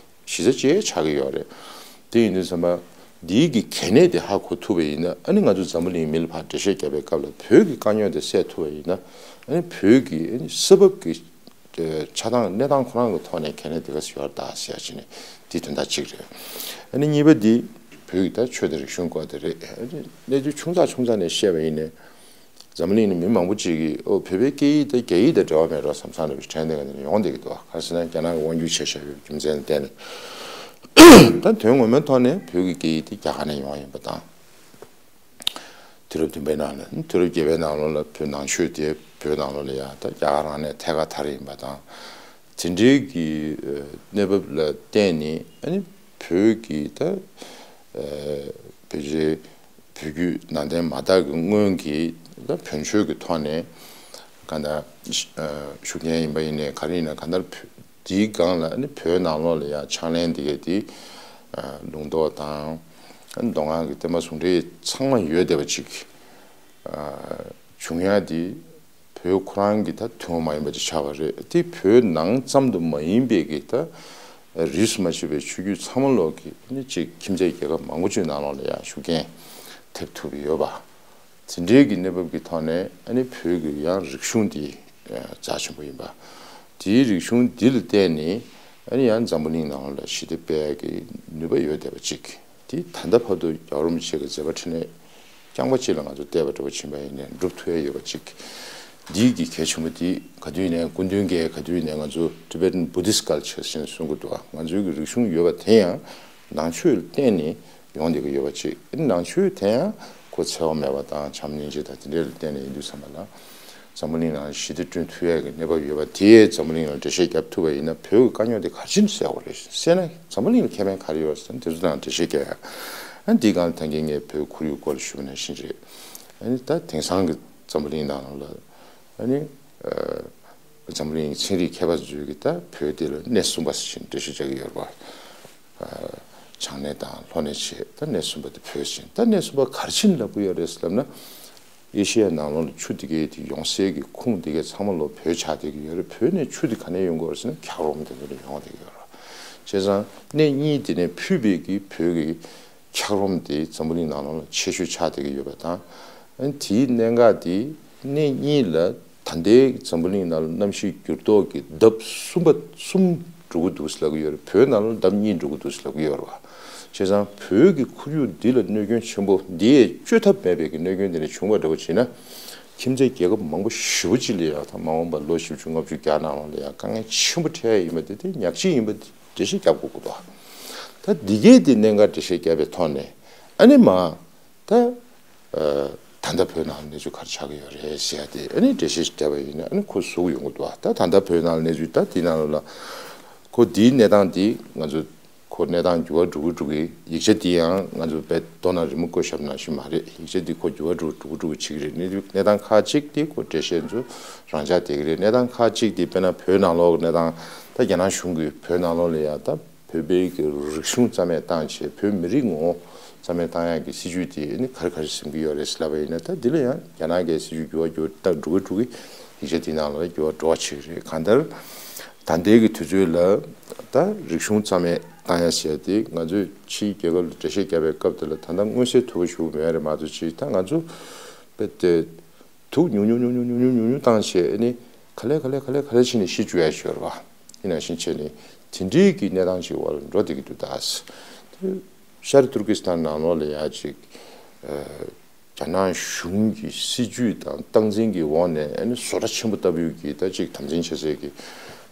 གཞི་རྩ་ཅིག་ཆགས་ཀྱི་ཡོད་རེད། དེ་ཡིན་དུས་ཙམ་པ་འདིའི་གི་གལ་གནད་དེ་ཧ་གོ་ཐུབ་པ་ཡིན་ན། ཨ་ནི་ང་ཚོ་འཛམ་བུ་གླིང་མི་ལ་ཕར་འགྲེལ་བཤད་བརྒྱབ་པའི་སྐབས་ལ་བོད་ཀྱི་དཀའ་རྙོག་དེ་སེལ་ཐུབ་པ་ཡིན་ན། ཨ་ནི་བོད་ཀྱི་ཨ་ནི་ས་བབ་ཀྱི་ཨ་ཆགས་སྟངས་གནས་སྟངས་ཁོ་རང་གི་ཐོག་ནས་གལ་གནད་དེ་ག་ཚོད་ཡོད་རེད་ད་ཟེར་ཡ་ཅིག་ནི་འདི་དོན་དག་གཅིག་རེད། ཨ་ནི་གཉིས་པ་འདི་བོད་ཀྱི་ད་ཆོས་དང་རིག་གཞུང་སྐོར་དེ་རེད། ཨ་ནི་གནས་ཚུལ་ཆུང་ཙག་ཆུང་ཙག་ནས་བཤད་པ་ཡིན་ནའི། འཛམ་གླིང་ནས་མི་མང་པོ་ཅིག་གིས་ཨོ་བོད་པའི་སྐད་ཡིག་དེ་རྒྱ་ཡིག་དང་འབྲེལ་བ་མེད་འགྲོ་བསམ་བསམ་འདྲ་བའི་དྲན་བསྡད་མཁན་དེ་འདྲ་ཡོང་བསྡད་ཀྱི་འདུག་ག་རེ་ཟེར་ན་རྒྱ་ནག་གི་དབང་སྒྱུར་བྱས་བཞག་པའི་རྒྱུ་མཚན་ལ་བརྟེན་ནས། ད་དོན་ངོ་མའི་ཐོག་ནས་བོད་ཀྱི་སྐད་ཡིག་དེ་རྒྱ་གར་ནས་ཡོང་བ་ཡིན་པ་དང་། དུས་རབས་བདུན་པའི་ནང་ལ་དུས་རབས་བརྒྱད་པའི་ནང་ལོགས་ལ་བོད་ནང་ཆོས་དེ་ བོད་ནང་ལོགས་ལ་ཡང་ད་རྒྱ་གར་རང་ནས་ཐད་ཀར་དར་ཡིན་པ་དང་། དེ་འདྲའི་གི་ཨ་གནས་བབ་ལ་བརྟེན་ནས་ཨ་ནི་བོད་ཀྱི་ད་ཨ་ཕལ་ཆེར་བོད་བརྒྱུད་ནང་བསྟན་མ་དག་གི་སྔོན་གྱི་ད་བོན་ཆོས་ཀྱི་ཐོག་ནས་གང་ལྟར་ཨ་ཞུ་མཁན་ཡིན་པ་ཡིན་ནའི་ག་རེ་ཡིན་ན་གང་ལྟར་བོད་དེའི་སྒང་ལ་ཨ་ནི་བོད་ནང་ལོགས་ལ་ཡང་ཕྱག་ལེན་དེ་གས་དེ་ཨ་ལུང་རྟོགས་དང་ཨ་ནི་མདོ་སྔགས་ཀྱི་བསྟན་པ་ཟུང་འབྲེལ་ཚང་མ་ཡོད་བསྡད་པ་ཅིག་ཨ་བྱུང་ཡ་དེ་བོད་ཁོ་རང་གི་ད་ཐུན་མོང་མ་ཡིན་པ་ཅིག་ཆགས་པ་རེད། དེ་བོད་ནང་ཙམ་དུ་མ་ཡིན་པའི་གི་ད་རིས་སུ་མ་ཆད་པའི་ཆོས་བརྒྱུད་ཚང་མ་ལོག་གི་ཨ་ནི་ཅིག་ཁྱིམ་མཚེས་རྒྱལ་ཁབ་མང་པོ་ཅིག་ནང་ལོགས་ལ་ཡང་ཤུགས་རྐྱེན་ཐེབས་ཐུབ་ཡོད་པ། དེ་འདྲའི་གི་གནས་བབ་ཀྱི་ཐོག་ནས་ཨ་ནི་བོད་ཀྱི་ཡང་རིག་གཞུང་འདི་རྩ་ཆེན་པོ་ཡིན་པ། དེའི་རིག་གཞུང་འདི་ལ་བརྟེན་ནས་ཨ་ནི་ཡང་འཛམ་བུ་གླིང་ནང་ལ་ཞི་བདེ་སྤེལ་ཡག་གི་ནུས་པ་ཡོད་བསྡད་པ་ཅིག་དེ་ད་ལྟ་བར་དུ་རྒྱལ་བ་རིན་པོ་ཆེ་གི་མཛད་པ་འཕྲིན་ལས་རྐྱང་པ་ཅིག་ལ་ང་ཚོ་བལྟས་པ་འདྲ་བོ་ཕྱིན་པ་ཡིན་ནའི་འགྲུབ་ཐུབ་ཡ་ཡོད་པ་ཅིག་འདིའི་གི་གལ་ཆེན་པོ་འདི་ག་དུས་ནས་སྐུ་མདུན་གྱིས་ག་དུས་ནས་ང་ཚོ་Tibetan Buddhist Culture་ཞེས་གསུང་གི་འདུག་ང་ཚོའི་གི་རིག་གཞུང་ཡོད་པ་དེ་ཡང་ནང་ཆོས་ལ་བརྟེན་ནས་ཡོང་བསྡད་ཀྱི་ཡོད་པ་ཅིག་ཨ་ནི་ནང་ཆོས་དེ་ཡང་ཁོ་འཚེ་བ་མེད་པ་དང་བྱམས་སྙིང་རྗེ་དང་དེ་འདྲ་ལ་བརྟེན་ནས་ཡིན་དུས་ཙམ་པ་ལ་འཛམ་བུ་གླིང་ནང་ཞི་བདེ་བསྐྲུན་ཐུབ་ཡ་གི་གནས་བབ་ཡོད་པ་དེ་འཛམ་བུ་གླིང་ལ་འགྲེལ་བཤད་བརྒྱབ་ཐུབ་པ་ཡིན་ན་བོད་ཀྱི་དཀའ་རྙོག་དེ་ག་རེ་བྱས་ནས་སེལ་དགོས་རེད། སེལ་ན་འཛམ་བུ་གླིང་ལ་ཁེ་ཕན་ག་རེ་ཡོད་ཟེར་ན་དེ་ཚོ་དང་འགྲེལ་བཤད་རྒྱག་ཡ། ཨ་ནི་འདི་སྒང་ལ་ད་གིན་ངས་བོད་ཁོར་ཡུག་སྐོར་ལ་ཞུས་པ་ནང་བཞིན་རེད། ཨ་ནི་ད་དེང་སང་གི་འཛམ་བུ་གླིང་ནང་ལ་ཨ་ནི་འཛམ་བུ་གླིང་ཚན་རིག་མཁས་པ་ཚོས་ཀྱི་ད་བོད་དེ་ལ་གནས་གསུམ་པ་ཟེར་བཞིན་འགྲེལ་བཤད་རྒྱག་གི་ཡོད་རེད་པ། བྱང་གནས་དང་ལྷོ་གནས་བྱས་ད་གནས་གསུམ་པ་དེ་བོད་ཟེར། ད་གནས་གསུམ་པ་ག་རེ་བྱས་ནས་ལབ་ཀྱི་ཡོད་རེད་ཟེར་ལབ་ན། ཨེ་ཤེ་ཡ་ནང་ལོགས་ལ་ཆུ་དེ་གའི་དེ་ཡོང་སའི་གི་ཁུངས་དེ་གའི་ཚང་མ་ལོ་བོད་ཆགས་བསྡད་ཀྱི་ཡོད་རེད། བོད་ནས་ཆུ་དེ་ག་ནས་ཡོང་གི་ཡོད་རེད་ཟེར་ན་འཁྱགས་རོམ་དེ་ཚོ་ནས་ཡོང་བསྡད་ཀྱི་ཡོད་རེད། བྱས་ཙང་གནས་གཉིས་དེ་ནས་ཕུད་པའི་གི་བོད་ཀྱི་འཁྱགས་རོམ་དེ་འཛམ་བུ་གླིང་ནང་ལོགས་ལ་ཆེ་ཤོས་ཆགས་བསྡད་ཀྱི་ཡོད་པ་དང་། ཨ་ནི་དེའི་གནད་འགག་དེ་གནས་གཉིས་ལ་ད་ལྟའི་འཛམ་བུ་གླིང་ནང་ལ་གནམ་གཤིས་འགྱུར་ལྡོག་གི་ལྡབ་གསུམ་པ་གསུམ་འགྲོ་གི་འདུག་ཟེར་ལབ་ཀྱི་ཡོད་རེད། བོད་ནང་ལ་ལྡབ་གཉིས་འགྲོ་གི་འདུག་ཟེར་ལབ་ཀྱི་ཡོད་རེད་བ། བྱས་ཙང་བོད་ཀྱི་ཁོར་ཡུག་འདི་ལ་གནོད་སྐྱོན་ཆེན་པོ་འདི་ཡས་བཅོས་ཐབས་མེད་པའི་གི་གནོད་སྐྱོན་འདི་འདྲ་བྱུང་བ་འདྲ་བོ་བྱས་ན། ཁྱིམ་མཚེས་རྒྱལ་ཁབ་མང་པོ་ཞེ་པོ་ཅིག་ལ་ཡང་ད་མ་འོངས་པར་ལོ་བཞི་བཅུ་ལྔ་བཅུ་བརྒྱ་ནང་ལོགས་ལ་ཡང་དཀའ་ངལ་ཆེན་པོ་འཕྲད་ཡ་ཡིན་པ་དེ་དེ་ཉག་གཅིག་ཡིན་པ་འགྲེལ་བཤད་རྒྱབ་དགོས་ཀྱི་འདུག་ད་འདི་གས་དེ་གནད་འགག་འགྲེལ་བཤད་བརྒྱབ་པའི་ཐོག་ནས་ཨ་ནི་མ། ད། ཨ། ད་ལྟ་བོད་ནང་གནས་ཚུལ་ག་རེ་ཆགས་ཀྱི་ཡོད་རེད་ཟེར་ཡ་དེ་ཨ་ནི་འགྲེལ་བཤད་བརྒྱབ་པ་ཡིན་ན་ཨ་ནི་ཁོ་ཟུག་ཡོང་གི་འདུག་ད་ད་ལྟ་བོད་ནང་གནས་ཚུལ་ད་དེ་ནང་ལ་ཁོ་དེའི་གནས་སྟངས་དེ་ང་ཚོ་ཁོ་གནས་སྟངས་འགྱུར་བ་འགྲོ་གི་འགྲོ་གི་ཡིག་ཆ་དེ་ཡང་ང་ཚོ་བེད་མདོ་ནང་རི་མོ་བཀོད་བཞག་པ་ནང་བཞིན་མ་རེད། ཡིག་ཆ་དེ་ཁོ་འགྱུར་བ་འགྲོ་འགྲོ་གི་འགྲོ་གི་བྱེད་ཀྱི་རེད། གནས་གནས་སྟངས་ཁག་ཅིག་དེ་ཁོ་འགྲེལ་བཤད་ཚོ་རང་འཇགས་བསྡད་ཀྱི་རེད། གནས་སྟངས་ཁག་ཅིག་དེ་དཔེར་ན་བོད་ནང་ལོགས་གནས་སྟངས་ད་རྒྱ་ནག་གཞུང་གིས་བོད་ནང་ལོགས་ལ་ཡང་ད། བོད་པའི་གི་རིག་གཞུང་རྩ་མེད་བཏང་བྱས་བོད་མི་རིགས་ངོ་བོ་རྩ་མེད་བཏང་ཡག་གི་སྲིད་ཇུས་དེ་ནི་ག་རེ་ག་རེ་འཛིན་གྱི་ཡོད་རེད་ལབ་པ་ཡིན་ན། ད་འདི་ལ་ཡང་རྒྱ་ནག་གི་སྲིད་ཇུས་འགྱུར་བ་འགྱུར་ད་འགྲོ་གི་འགྲོ་གི་ཡིག་ཆ་དེ་ནང་ལ་འགྱུར་བ་འགྲོ་བ་བྱེད་ཀྱི་རེད། གང་ལྟར་ད་ལྟའི་གི་དུས་ཚོད་ལ་ད་རིག་གཞུང་རྩ་མེད་བཏང་ཡག་ཟེར་ཡ་དེ་ང་ཚོས་ཕྱིའི་རྒྱལ་ཁབ་ལ་འགྲེལ་བཤད་བརྒྱབ་པའི་སྐབས་དེ་ལ་ད་ལྟ་མངོན་གསལ་དོད་པོ་ཞིག་མེད་རེད་མ་གཏོགས་ཅིག་ད་ང་ཚོ་དཔེ་དེ། དུག་ཉུང་ཉུང་ཉུང་ཉུང་བཏང་བྱས་ཨ་ནི་ག་ལེ་ག་ལེ་ག་ལེ་ག་ལེ་བྱས་ནས་ཤི་བཅུག་ཡ་ཞིག་ཡོད་རེད་བ། ཡིན་ནང་བཞིན་བྱས་ནས་དེ་འདྲའི་གི་གནས་སྟངས་ཤིག་འོག་ལ་འགྲོ་བསྡད་ཀྱི་འདུག་ད་དེ་ཤར་ཏུར་ཀི་སི་ཐན་ནང་ལོགས་ལ་ཡ་ཅིག་ཨ། རྒྱ་ནག་གཞུང་གི་སྲིད་ཇུས་དང་སྟངས་འཛིན་གྱི་འོག་ནས་ཨ་ནི་བཟོ་གྲྭ་ཆེན་པོ་ལྟ་བུའི་གི་ད་ཅིག་དམ་འཛིན་བྱེད་སའི་གི་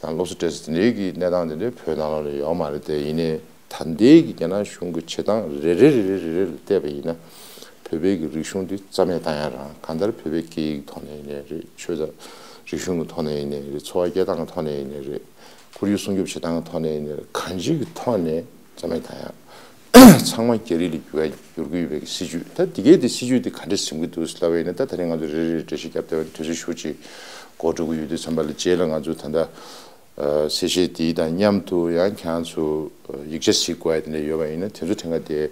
དང་སློབ་གསོ་སྤྲད་ས་དེ་འདྲའི་གི་གནས་སྟངས་དེ་འདྲའི་བོད་ནང་ལོགས་ལ་ཡོད་མ་རེད་དེ། ཡིན་ནའི། ད་ལྟའི་གི་རྒྱ་ནག་གཞུང་གི་བྱེད་སྟངས་རེ་རེ་རེ་རེ་རེ་རེ་ལ་བལྟས་པ་ཡིན་ན། བོད་པའི་གི་རིག་གཞུང་འདི་རྩ་མེད་བཏང་ཡ་རང་གང་ལྟར་བོད་པའི་སྐད་ཡིག་ཐོག་ནས་ཡིན་ནའི་རེད། ཆོས་དང་རིག་གཞུང་གི་ཐོག་ནས་ཡིན་ནའི་རེད། འཚོ་བ་སྐྱེལ་སྟངས་ཀྱི་ཐོག་ནས་ཡིན་ནའི་རེད། ཁོར་ཡུག་སྲུང་སྐྱོབ་བྱེད་སྟངས་ཀྱི་ཐོག་ནས་ཡིན་ནའི་རེད། གང་ཅིའི་གི་ཐོག་ནས་རྩ་མེད་བཏང་ཡ། ཚང་མ་རྒྱ་རིགས་ལ་བསྒྱུར་བསྒྱུར་གྱི་ཡོད་པའི་གི་སྲིད་ཇུས། ད་འདི་གའི་དེ་སྲིད་ཇུས་དེ་ག་འདྲས་ཟིན་གྱི་འདུག་ལབ་པ་ཡིན་ན། ད་ད་རིང་ང་ཚོ་རེ་རེ་འགྲེལ་བཤད་བརྒྱབ་བསྡད་པ་དུས་ཚོད་ཞེ་པོ་ཅིག་འགོར་འགྲོ་གི་ཡོད་དུས་ཙམ་པ་ལ། རྗེས་ལ་ང་ཚོ་ད་ལྟ། ཨ། གསལ་བཤད་དེའི་དང་མཉམ་དུ་ཡང་ཁྱེད་རང་ཚོ་ཡིག་ཆ་གཟིགས་དགོས་ཡ་དེ་འདྲ་ཡོད་པ་ཡིན་ན། དེ་ཚོ་ཕྲན་ཁ་དེ།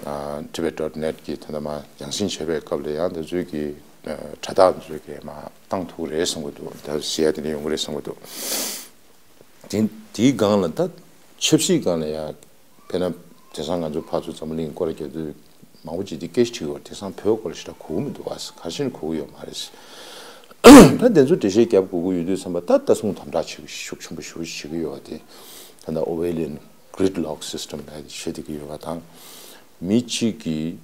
ཨ། tibet dot net གི་ད་ལྟ་མ་རྒྱང་སྲིང་བྱེད་པའི་སྐབས་ལ་ཡང་དེ་ཚོའི་གི། ཨ། དྲ་ཐག་དེ་ཚོའི་གི་མ་བཏང་ཐུབ་རེད་བསམ་གི་འདུག་ད་གཟིགས་ཡ་དེ་འདྲ་ཡོང་གི་རེད་བསམ་གི་འདུག་དེ་དེའི་སྒང་ལ་ད་ཆབ་སྲིད་སྒང་ལ་ཡང་། དཔེར་ན། དེང་སང་ང་ཚོ་ཕར་ཚུར་འཛམ་བུ་གླིང་སྐོར་ར་རྒྱག་དུས་མང་པོ་ཅིག་འདི་སྐད་ཆ་དྲིས་ཡོད། དེང་སང་བོད་སྐོར་ཞེ་དྲག་གོ་གི་མི་འདུག་བ། ག་རེ་བྱས་ནས་གོ་གི་ཡོད་མ་རེད། ད་དེ་ཚོ་འགྲེལ་བཤད་རྒྱབ་དགོས་ཀྱི་ཡོད་དུས་ཙམ་པ། ད་ལྟ་སྲུང་དམ་དྲག་བྱེད་ཀྱི་ཤུགས་ཆེན་པོ་ཞེ་པོ་ཅིག་བྱེད་ཀྱི་ཡོད་པ་དེ། ད་ལྟ་Orwellian gridlock system ལབ་བྱེད་བསྡད་ཀྱི་ཡོད་པ་དང་། མི་གཅིག་གིས་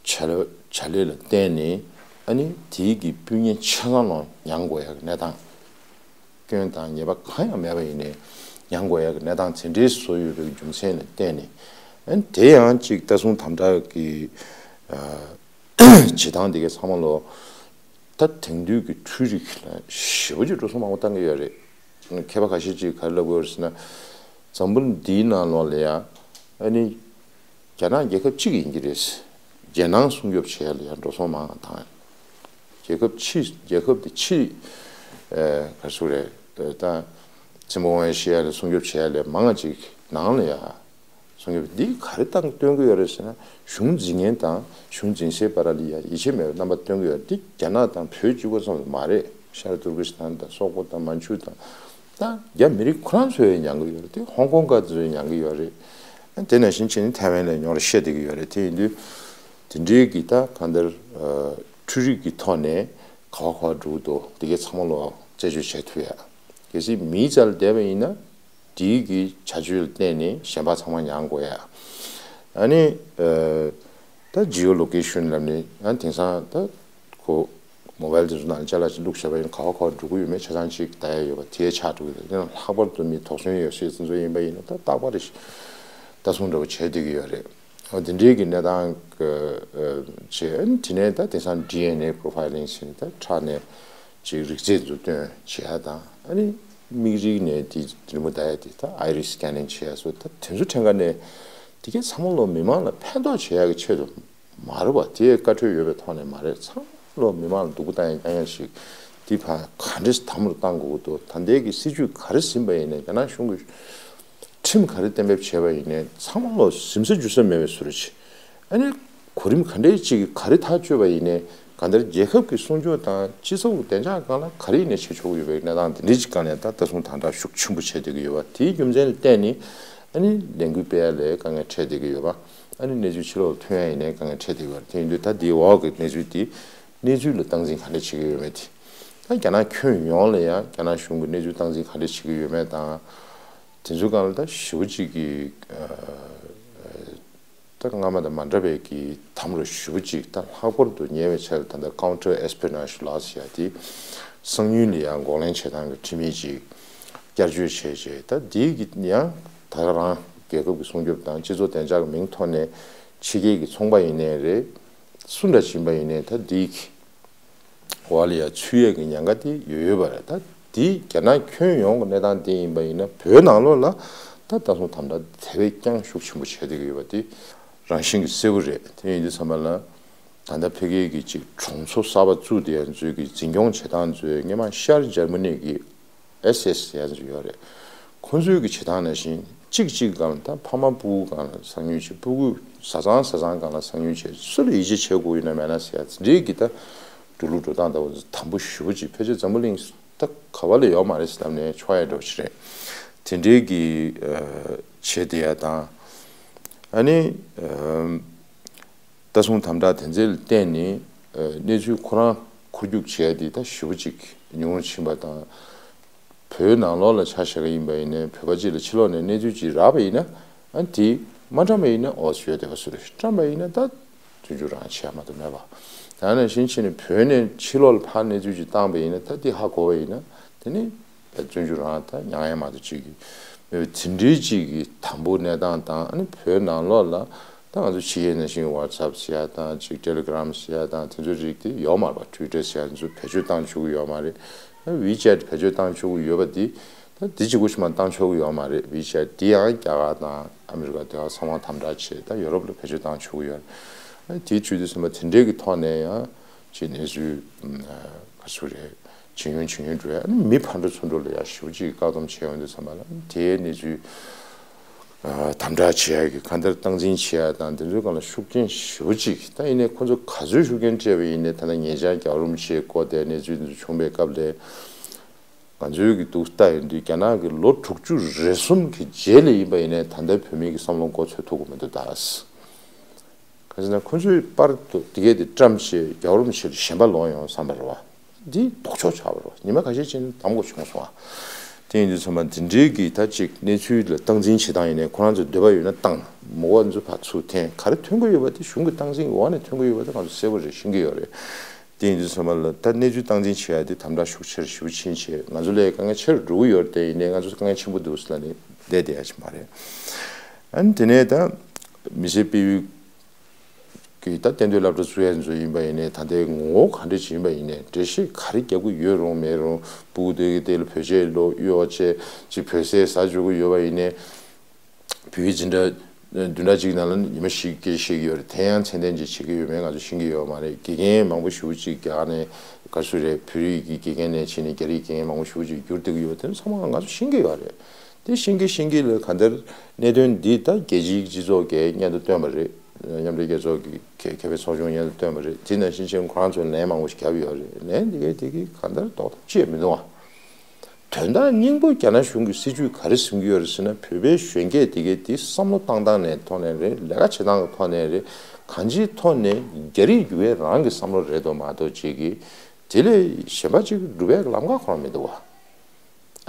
བྱ་ལས་བྱ་ལས་ལ་བརྟེན་ནས་ཨ་ནི་དེའི་གི་སྤུན་ཉེ་ཆ་ཚང་ལ་མྱང་དགོས་ཡག་གི་གནས་སྟངས། སྐྱོན་དང་ཉེས་པ་གང་ཡང་མེད་པ་ཡིན་ནའི་མྱང་དགོས་ཡག་གི་གནས་སྟངས་དེ་འདྲའི་བཟོས་ཡོད་པའི་རྒྱུ་མཚན་ལ་བརྟེན་ནས། ཨ་ནི་དེ་ཡང་ཅིག་ལྟ་སྲུང་དམ་དྲག་གི། ཨ། བྱེད་སྟངས་དེ་གའི་ཚང་མ་ལོ། ད་དེང་དུས་ཀྱི་འཕྲུལ་རིག་ལ་ཞེ་པོ་ཅིག་འགྲོ་སོང་མང་པོ་བཏང་གི་ཡོད་རེད། མཁས་པ་ཁ་ཤས་ཅིག་ག་རེ་ལབ་ཀྱི་ཡོད་རེད་ཟེར་ན། འཛམ་བུ་གླིང་འདིའི་ནང་ལོགས་ལ་ཡ་ཨ་ནི་རྒྱ་ནག་རྒྱལ་ཁབ་གཅིག་ཡིན་གྱི་རེད། རྒྱལ་ནང་སྲུང་སྐྱོབ་བྱེད་ཡ་ལ་ཡ་འགྲོ་སོང་མང་བཏང་། རྒྱལ་ཁབ་ཕྱི་རྒྱལ་ཁབ་དེ་ཕྱི་ཨ་ག་རེ་ཟེར་དགོས་རེད། ད་ཆེན་པོ་ཝང་ཡེ་ཤེས་ཡ་ལ་སྲུང་སྐྱོབ་བྱེད་ཡ་ལས་མང་ང་ཅིག་ནང་ལ་ཡ། སྲུང་སྐྱོབ་འདི་ག་རེ་བཏང་སྟོན་གྱི་ཡོད་རེད་ཟེར་ན། གཞུང་འཛིན་མཁན་དང་གཞུང་འཛིན་སའི་བར་ལ་ཡ་ཡིད་ཆེས་མེད་པའི་རྣམ་པ་སྟོན་གྱི་ཡོད་རེད། འདི་རྒྱ་ནག་དང་བོད་གཅིག་པོ་ཙམ་མ་རེད། ཤར་ཏུར་ཀི་སི་ཐན་དང་སོག་པོ་དང་མན་ཇུ་དང་། ད་རྒྱ་མི་རིགས་ཁོ་རང་ཚོས་མྱང་གི་ཡོད་རེད། དེ་ཧོང་ཀོང་སྐད་ཚོས་མྱང་གི་ཡོད་རེད། དེ་ནང་བཞིན་བྱས་ནས་ཐའེ་ཝན་ལ་ཉོ་ར་བཤད་བསྡད་ཀྱི་ཡོད་རེད། དེ་ཡིན་དུས་དེ་འདྲའི་གི་ད་གང་ལྟར་འཕྲུལ་རིག་གི་ཐོག་ནས་ག་བ་ག་བ་འགྲོ་གི་འདུག་དེ་གའི་ཚང་མ་ལོ་རྩད་གཅོད་བྱེད་ཐུབ་ཡ། གལ་སྲིད་མིའི་རྩ་ལ་བསྡད་པ་ཡིན་ན། དེའི་གི་བྱ་སྤྱོད་ལ་བརྟེན་ནས་གཞན་པ་ཚང་མ་མྱང་དགོས་ཡ། ཨ་ནི་ཨ་ད་ཇི་ཨོ་ལོ་ཀེ་ཤན་ལབ་ནས་ཨ་དེང་སང་ད་ཁོ་མོ་བལ་དེ་ཚོ་ནང་ལ་ཅ་ལག་ཅིག་བླུགས་བཞག་པ་ཡིན་ན་ག་བ་ག་བ་འགྲོ་གི་ཡོད་མེད་ཆ་ཚང་ཅིག་ལྟ་ཡ་ཡོད་པ་དེ་ཆགས་འགྲོ་གི་རེད། དེ་ནང་ལྷག་པར་དུ་མི་དོགས་ཟོན་ཡོད་སའི་ཚོ་ཡིན་པ་ཡིན་ན་ད་རྟག་པར་རེ་ཞིག་ལྟ་སྲུང་འདྲ་པོ་བྱས་བསྡད་ཀྱི་ཡོད་རེད། འོ་དེ་འདྲའི་གི་གནས་སྟངས་ཀྱི་ཨ་བྱས། ཨ་ནི་དེ་ནས་ད་དེང་སང་ཌི་ཨེན་ཨེ་པོ་རོ་ཕའི་ལིང་ཟེར་ནས་ད་ཁྲག་ནས་ཅིག་རིགས་རྫས་འཛུགས་སྐྲུན་བྱེད་ཡ་དང་། ཨ་ནི་མིག་རིལ་ནས་དེ་རི་མོ་ལྟ་ཡ་དེ། ད་ཨའི་རི་སི་སི་ཀེ་ནིང་བྱེད་ཡ་སོགས། ད་དེ་ཚོ་ཕྲན་ཁ་ནས་དེ་གའི་ཚང་མ་ལོ་མི་མང་ལ་ཕན་ཐོགས་བྱེད་ཡ་གི་ཆེད་དུ་མ་རེད་བ། དེ་བཀའ་འཁྲོལ་ཡོད་པའི་ཐོག་ནས་མ་རེད། ཚང་མ་ལོ་མི་མང་ལ་སྡུག་པོ་བཏང་ཡ་བཏང་ཡ་ཞིག་དེ་ཕར་ག་འདྲས་དམ་རུ་བཏང་དགོས་ཀྱི་འདུག་ད་ལྟའི་གི་སྲིད་ཇུས་ག་རེ་ཟིན་པ་ཡིན་ནའི་རྒྱ་ནག་གཞུང་གི་ཁྲིམས་ག་རེ་གཏན་འབེབས་བྱས་པ་ཡིན་ནའི་ཚང་མ་ལོ་ཟིན་ས་འཇུ་ས་མེད་པའི་བཟོ་འདྲ་ཅིག་ཨ་ནི་གོ་རིམ་ག་འདྲའི་ཅིག་ག་རེ་ཐག་གཅོད་པ་ཡིན་ནའི་གང་ལྟར་རྒྱལ་ཁབ་ཀྱི་སྲུང་སྐྱོབ་དང་སྤྱི་ཚོགས་ཀྱི་བདེ་འཇགས་སྒང་ལ་ག་རེ་ཡིན་ནའི་བྱེད་ཆོག་གི་ཡོད་པའི་གནས་སྟངས་དེ་འདྲའི་ཅིག་སྒང་ནས་ད་ལྟ་སོང་དམ་དྲག་ཤུགས་ཆེན་པོ་བྱས་བསྡད་ཀྱི་ཡོད་པ་དེའི་རྒྱུ་མཚན་ལ་བརྟེན་ནས་ཨ་ནི་ལས་འགུལ་སྤེལ་ཡ་ལ་དཀའ་ངལ་འཕྲད་བསྡད་ཀྱི་ཡོད་པ། ཨ་ནི་གནས་ཚུལ་ཕྱི་ལོགས་ལ་ཐོན་ཡ་ཡིན་ནའི་དཀའ་ངལ་འཕྲད་བསྡད་ཀྱི་ཡོད་པ་རེད། དེ་ཡིན་དུས་ད་འདིའི་འོག་གི་གནས་ཚུལ་དེ་གནས་ཚུལ་ལ་སྟངས་འཛིན་ག་འདྲ་བྱེད་ཀྱི་ཡོད་མེད་དེ། ད་རྒྱ་ནག་ཁྱོན་ཡོངས་ལ་ཡང་རྒྱ་ནག་གཞུང་གིས་གནས་ཚུལ་སྟངས་འཛིན་ག་འདྲ་བྱེད་ཀྱི་ཡོད་མེད་དང་། དེ་ཚོའི་སྒང་ལ་ད་ཞེ་པོ་ཅིག་གི་ད་སྔ་མ་དང་མ་འདྲ་བའི་གི་དམ་རུ་ཞེ་པོ་ཅིག་ད་ལྷག་པར་དུ་ཉེ་བའི་ཆར་ད་ལྟ་ཀའུན་ཊར་ཨེ་སི་པི་ཡོ་ནེ་ཇི་ལོ་ཟེར་ཡ་དེ་གསང་ཉུལ་ལ་ཡང་འགོག་ལན་བྱེད་སྟངས་ཀྱི་ཁྲིམས་ཡིག་ཅིག་བསྐྱར་བཅོས་བྱས་རྗེས། ད་འདི་གི་ཡང་ད་ག་རང་རྒྱལ་ཁབ་ཀྱི་སྲུང་སྐྱོབ་དང་སྤྱི་ཚོགས་བདེ་འཇགས་ཀྱི་མིང་ཐོག་ནས་ཕྱི་རྒྱལ་གྱི་ཚོང་པ་ཡིན་ནའི་རེད། སུ་འདྲ་ཞིག་ཡིན་པ་ཡིན་ནའི་ད་འདི་གི་འོག་ལ་ཡ་ཚུད་ཡས་ཀྱི་ཉེན་ཁ་དེ་ཡོད་ཡོད་པ་རེད། ད་འདི་རྒྱ་ནག་ཁྱོན་ཡོངས་ཀྱི་གནས་སྟངས་དེ་ཡིན་པ་ཡིན་ན་བོད་ནང་ལོགས་ལ་ད་ད་སོང་དམ་དྲག་དེ་བས་ཀྱང་ཤུགས་ཆེན་པོ་བྱས་བསྡད་ཀྱི་ཡོད་པ་དེ་རང་བཞིན་གྱིས་གསལ་པོ་རེད། དེ་ཡིན་དུས་ཙམ་པ་ལ་ད་ལྟ་ཕ་གི་གི་ཅིག་གྲོང་ཚོ་གསར་པ་བཙུགས་དེ་ཡ་ཚོའི་གི་འཛིན་སྐྱོང་བྱེད་སྟངས་ཚོའི་སྔོན་མ་ཤར་འཇར་མ་ནི་གི་ཨེས་ཨེས་ཡ་ཚོ་ཡོད་རེད། ཁོང་ཚོའི་གི་བྱེད་སྟངས་ནང་བཞིན་གཅིག་གཅིག་སྒང་ལ་ད་ཕ་མ་སྤུ་གུ་སྒང་ལ་གསང་ཉུལ་བྱེད། སྤུ་གུ་བཟའ་ཚང་བཟའ་ཚང་སྒང་ལ་གསང་ཉུལ་བྱེད། སུ་ལ་ཡིད་ཆེས་བྱེད་དགོས་ཡིན་ན་མེད་ན་ཟེར་ཡ་འདྲའི་གི་ད་འགྲོ་ལུགས་འགྲོ་སྟངས་ད་བོ་དམ་པོ་ཞེ་པོ་ཅིག་ཕལ་ཆེར་འཛམ་བུ་གླིང་ད་ག་བ་ལ་ཡོད་མ་རེད་ཟེར་ལབ་ནས་ཆོག་ཡ་འདྲ་བོ་ཞིག་རེད། དེ་འདྲའི་གི་ཨ་བྱེད་བསྡད་ཡ་དང་། ཨ་ནི་ཨ་ལྟ་སྲུང་དམ་དྲག་དེ་ཚོ་ལ་བརྟེན་ནས་ཨ་གནས་ཚུལ་ཁོ་རང་འཁོར་རྒྱུག་བྱས་ཏེ་ད་ཞེ་པོ་ཅིག་ཉུང་ཕྱིན་པ་དང་། བོད་ནང་ལོགས་ལ་ཆ་བཞག་གི་ཡིན་པ་ཡིན་ནའི་བོད་པ་གཅིག་ལ་ཕྱི་ལོགས་ནས་གནས་ཚུལ་ཅིག་རག་པ་ཡིན་ན། ཨ་དེ་མ་བཀྲམ་པ་ཡིན་ན་ཨོ་ཡོད་བསྡད་པ་བཟོ་འདྲ། བཀྲམ་པ་ཡིན་ན་ད་བཙོན་འཇུག་རང་བྱས་མ་གཏོགས་མེད་པ། ད་ནང་བཞིན་བྱས་ནས་བོད་ནས་ཕྱི་ལོགས་ལ་ཕར་གནས་ཚུལ་ཅིག་བཏང་པ་ཡིན་ན་ད་དེ་ཧ་གོ་བ་ཡིན་ན་དེ་ནི་བཙོན་འཇུག་རང་ད་མྱང་ཡ་མ་གཏོགས་ཅིག་གི་མེད་པའི་དེ་འདྲའི་ཅིག་གི་དམ་པོ་གནས་སྟངས་དང་། ཨ་ནི་བོད་ནང་ལོགས་ལ་ད་ང་ཚོ་ཕྱི་རྒྱལ་ནང་བཞིན་ཝ་ཊི་སབ་ཟེར་ཡ་དང་ཅིག་ཊེ་ལི་གྷི་རམ་ཟེར་ཡ་དང་དེ་ཚོའི་རིགས་དེ་ཡོད་མ་རེད་པ། ཊུ་ཝི་ཊར་ཟེར་ཡ་དེ་ཚོ་བེད་སྤྱོད་བཏང་ཆོག་གི་ཡོད་མ་རེད། ཝི་ཆེ་ཊི་བེད་སྤྱོད་བཏང་ཆོག་གི་ཡོད་པ་འདི་ད་འདི་གཅིག་པོ་ཞིག་མ་བཏང་ཆོག་གི་ཡོད་མ་རེད། ཝི་ཆེ་ཊི་འདི་ཡང་རྒྱ་གར་དང་ཨ་མི་རི་ཀ་དེ་བ་ཚང་མ་དམ་དྲག་བྱས། ད་ཡོ་རོབ་ལ་བེད་སྤྱོད་བཏང་ཆོག་གི་ཡོད་རེད། དེའི་བརྒྱུད་དུ་སོང་བ་དེ་འདྲའི་གི་ཐོག་ནས་ཡང་ཅིག་གནས་ཚུལ་ག་ཚོད་རེད་ཇེ་ཉུང་ཇེ་ཉུང་འགྲོ་ཡ། མི་ཕར་འགྲོ་ཚུར་འགྲོ་ལ་ཡ་ཞེ་པོ་ཅིག་བཀག་སྡོམ་བྱས་ཡོང་དུས་ཙམ་པ་ལ་དེའི་གནས་ཚུལ་དམ་དྲག་བྱེད་ཡ་གི་གང་ལྟར་སྟངས་འཛིན་བྱེད་ཡ་དང་དེ་ཚོའི་སྒང་ལ་ཤུགས་རྐྱེན་ཞེ་པོ་ཅིག་ད་ཡིན་ནའི་ཁོ་ཚོ་ག་ཚོད་ཤུགས་རྐྱེན་སྤྲད་པ་ཡིན་ནའི་ད་ལྟ་ཉེ་ཆར་རྒྱལ་བ་རིན་པོ་ཆེའི་སྐོར་དེ་གནས་ཚུལ་དེ་ཚོ་བྱུང་བའི་སྐབས་ལ། ང་ཚོའི་གི་འདུག་ལྟ་ཡོང་དུས་རྒྱ་ནག་གི་ལོ་དྲུག་ཅུ་རེ་གསུམ་གི་རྗེས་ལ་ཡིན་པ་ཡིན་ནའི་ད་ལྟའི་བོད་མི་གི་བསམ་བློ་མགོ་ཚོད་ཐུབ་ཀྱི་མི་འདུག་ད་ག་ཟེར་ན་ཁོ་ཚོའི་པར་དུ་དེ་གས་དེ་བཀྲམ་བྱས་རྒྱལ་བ་རིན་པོ་ཆེ་ལ་ཞེན་པ་ལོག་ཡོང་བསམ་པ་རེད་བ། འདི་ལྡོག་ཕྱོགས་ཆགས་པ་རེད་བ། ཉི་མ་ཁ་ཤས་ཕྱིན་ནས་དམ་གོ་བྱུང་སོང་བ། དེ་ཡིན་དུས་ཚང་མ་འདི་འདྲའི་གི་ད་ཅིག་གནས་ཚུལ་ལ་སྟངས་འཛིན་བྱེད་སྟངས་ཡིན་ནའི་ཁོ་རང་ཚོ་འདོད་པ་ཡོད་ན་བཏང་། མོ་བ་ཚོ་ཕར་ཚུར་འཐེན་ག་རེ་ཐོན་གི་ཡོད་པ་དེ་གཞུང་གི་སྟངས་འཛིན་འོག་ནས་ཐོན་གི་ཡོད་པ་དེ་ང་ཚོ་གསལ་པོ་རེད་ཤེས་ཀྱི་ཡོད་རེད། དེ་ཡིན་དུས་ཚང་མ་ལ་ད་གནས་ཚུལ་སྟངས་འཛིན་བྱེད་ཡ་དེ་དམ་དྲག་ཤུགས་ཆེར་ཞེ་པོ་ཕྱིན་བྱས་ང་ཚོ་ལ་དཀའ་ངལ་ཆེ་རུ་འགྲོ་གི་ཡོད་རེད། དེ་ཡིན་ནའི་ང་ཚོ་དཀའ་ངལ་ཆེན་པོ་འདུག་ཟེར་ལབ་ནས་བསྡད་བསྡད་ཡ་ཅིག་མ་རེད། ཨ་ནི་དེ་ནས་ད་མི་སེར་སྤེལ་ཡུལ་ གི་ད་གཏན་སྡོད་སློབ་གྲྭ་བཙུགས་ཡ་ཚོ་ཡིན་པ་ཡིན་ནའི་ད་ལྟའི་ངོ་བོ་ག་འདྲ་ཅིག་ཡིན་པ་ཡིན་ནའི་འགྲེལ་བཤད་ག་རེ་རྒྱག་གི་ཡོད་རུང་མེད་རུང་སྤུ་གུ་དེ་གི་དེ་ལ་བོད་ཆས་ལོ་གཡོག་བྱས་ཅིག་བོད་ཟས་ཟ་འཇུག་གི་ཡོད་པ་ཡིན་ནའི་བོད་ཡིག་འཛིན་གྲྭ་བདུན་ཕྲག་གཅིག་ནང་ལ་ཉི་མ་བཞི་བརྒྱད་བཤད་ཀྱི་ཡོད་རེད། དེ་ཡང་ཚད་ལྡན་ཅིག་བྱེད་ཀྱི་ཡོད་མེད་ང་ཚོ་ཤེས་ཀྱི་ཡོད་མ་རེད། དགེ་རྒན་མང་པོ་ཞེ་པོ་ཅིག་རྒྱ་གར་ནས་ག་རེ་ཟེར་རེད། བོད་ཡིག་གི་དགེ་རྒན་ནས་བྱས་ནས་རྒྱ་རིགས་དགེ་རྒན་མང་པོ་ཞེ་པོ་ཅིག་བསྒྱུར་བསྡད་ཀྱི་ཡོད་པ་དེ་ཚང་མ་ང་ཚོ་ཤེས་ཀྱི་ཡོད་རེད། དེ་ཤེས་ཀྱི་ཤེས་ཀྱི་ལ་གང་ལྟར་གནད་དོན་འདི་ད་རྒྱལ་སྤྱིའི་སྤྱི་ཚོགས་ཀྱིས་སྙན་ཐོ་བཏོན་པ་རེད། མཉམ་འབྲེལ་རྒྱལ་ཚོགས་ཀྱི་ཁེ་ཁེ་ཕན་ཚོགས་ཆུང་སྙན་ཐོ་བཏོན་པ་རེད། དེ་ནང་བཞིན་ཆེན་ཁོ་རང་ཚོས་ལན་མང་པོ་ཞིག་བརྒྱབ་ཡོད་རེད། ལན་འདི་གའི་དེ་གི་གང་ལྟར་ལྡོག་ཐབས་ཅི་ཡང་མི་འདུག་ཨ། དོན་དག་སྙིང་པོ་རྒྱ་ནག་གཞུང་གི་སྲིད་ཇུས་ག་རེ་འཛིན་གྱི་ཡོད་རེད་ཟེར་ན། བོད་པའི་གཞོན་སྐྱེས་དེ་གའི་དེ་བསམ་བློ་བཏང་སྟངས་ནས་ཐོག་ནས་རེད། ལས་ཀ་བྱེད་སྟངས་ཀྱི་ཐོག་ནས་རེད། གང་ཅིའི་ཐོག་ནས་རྒྱ་རིགས་འགྱུར་བའི་རང་གི་བསམ་བློ་རེད་དོ་མ་གཏོགས་ཅིག་གི་དེ་ལས་གཞན་པ་ཅིག་སྒྲུབ་པའི་ལམ་ཁ་ཁོ་རང་མི་འདུག་བ།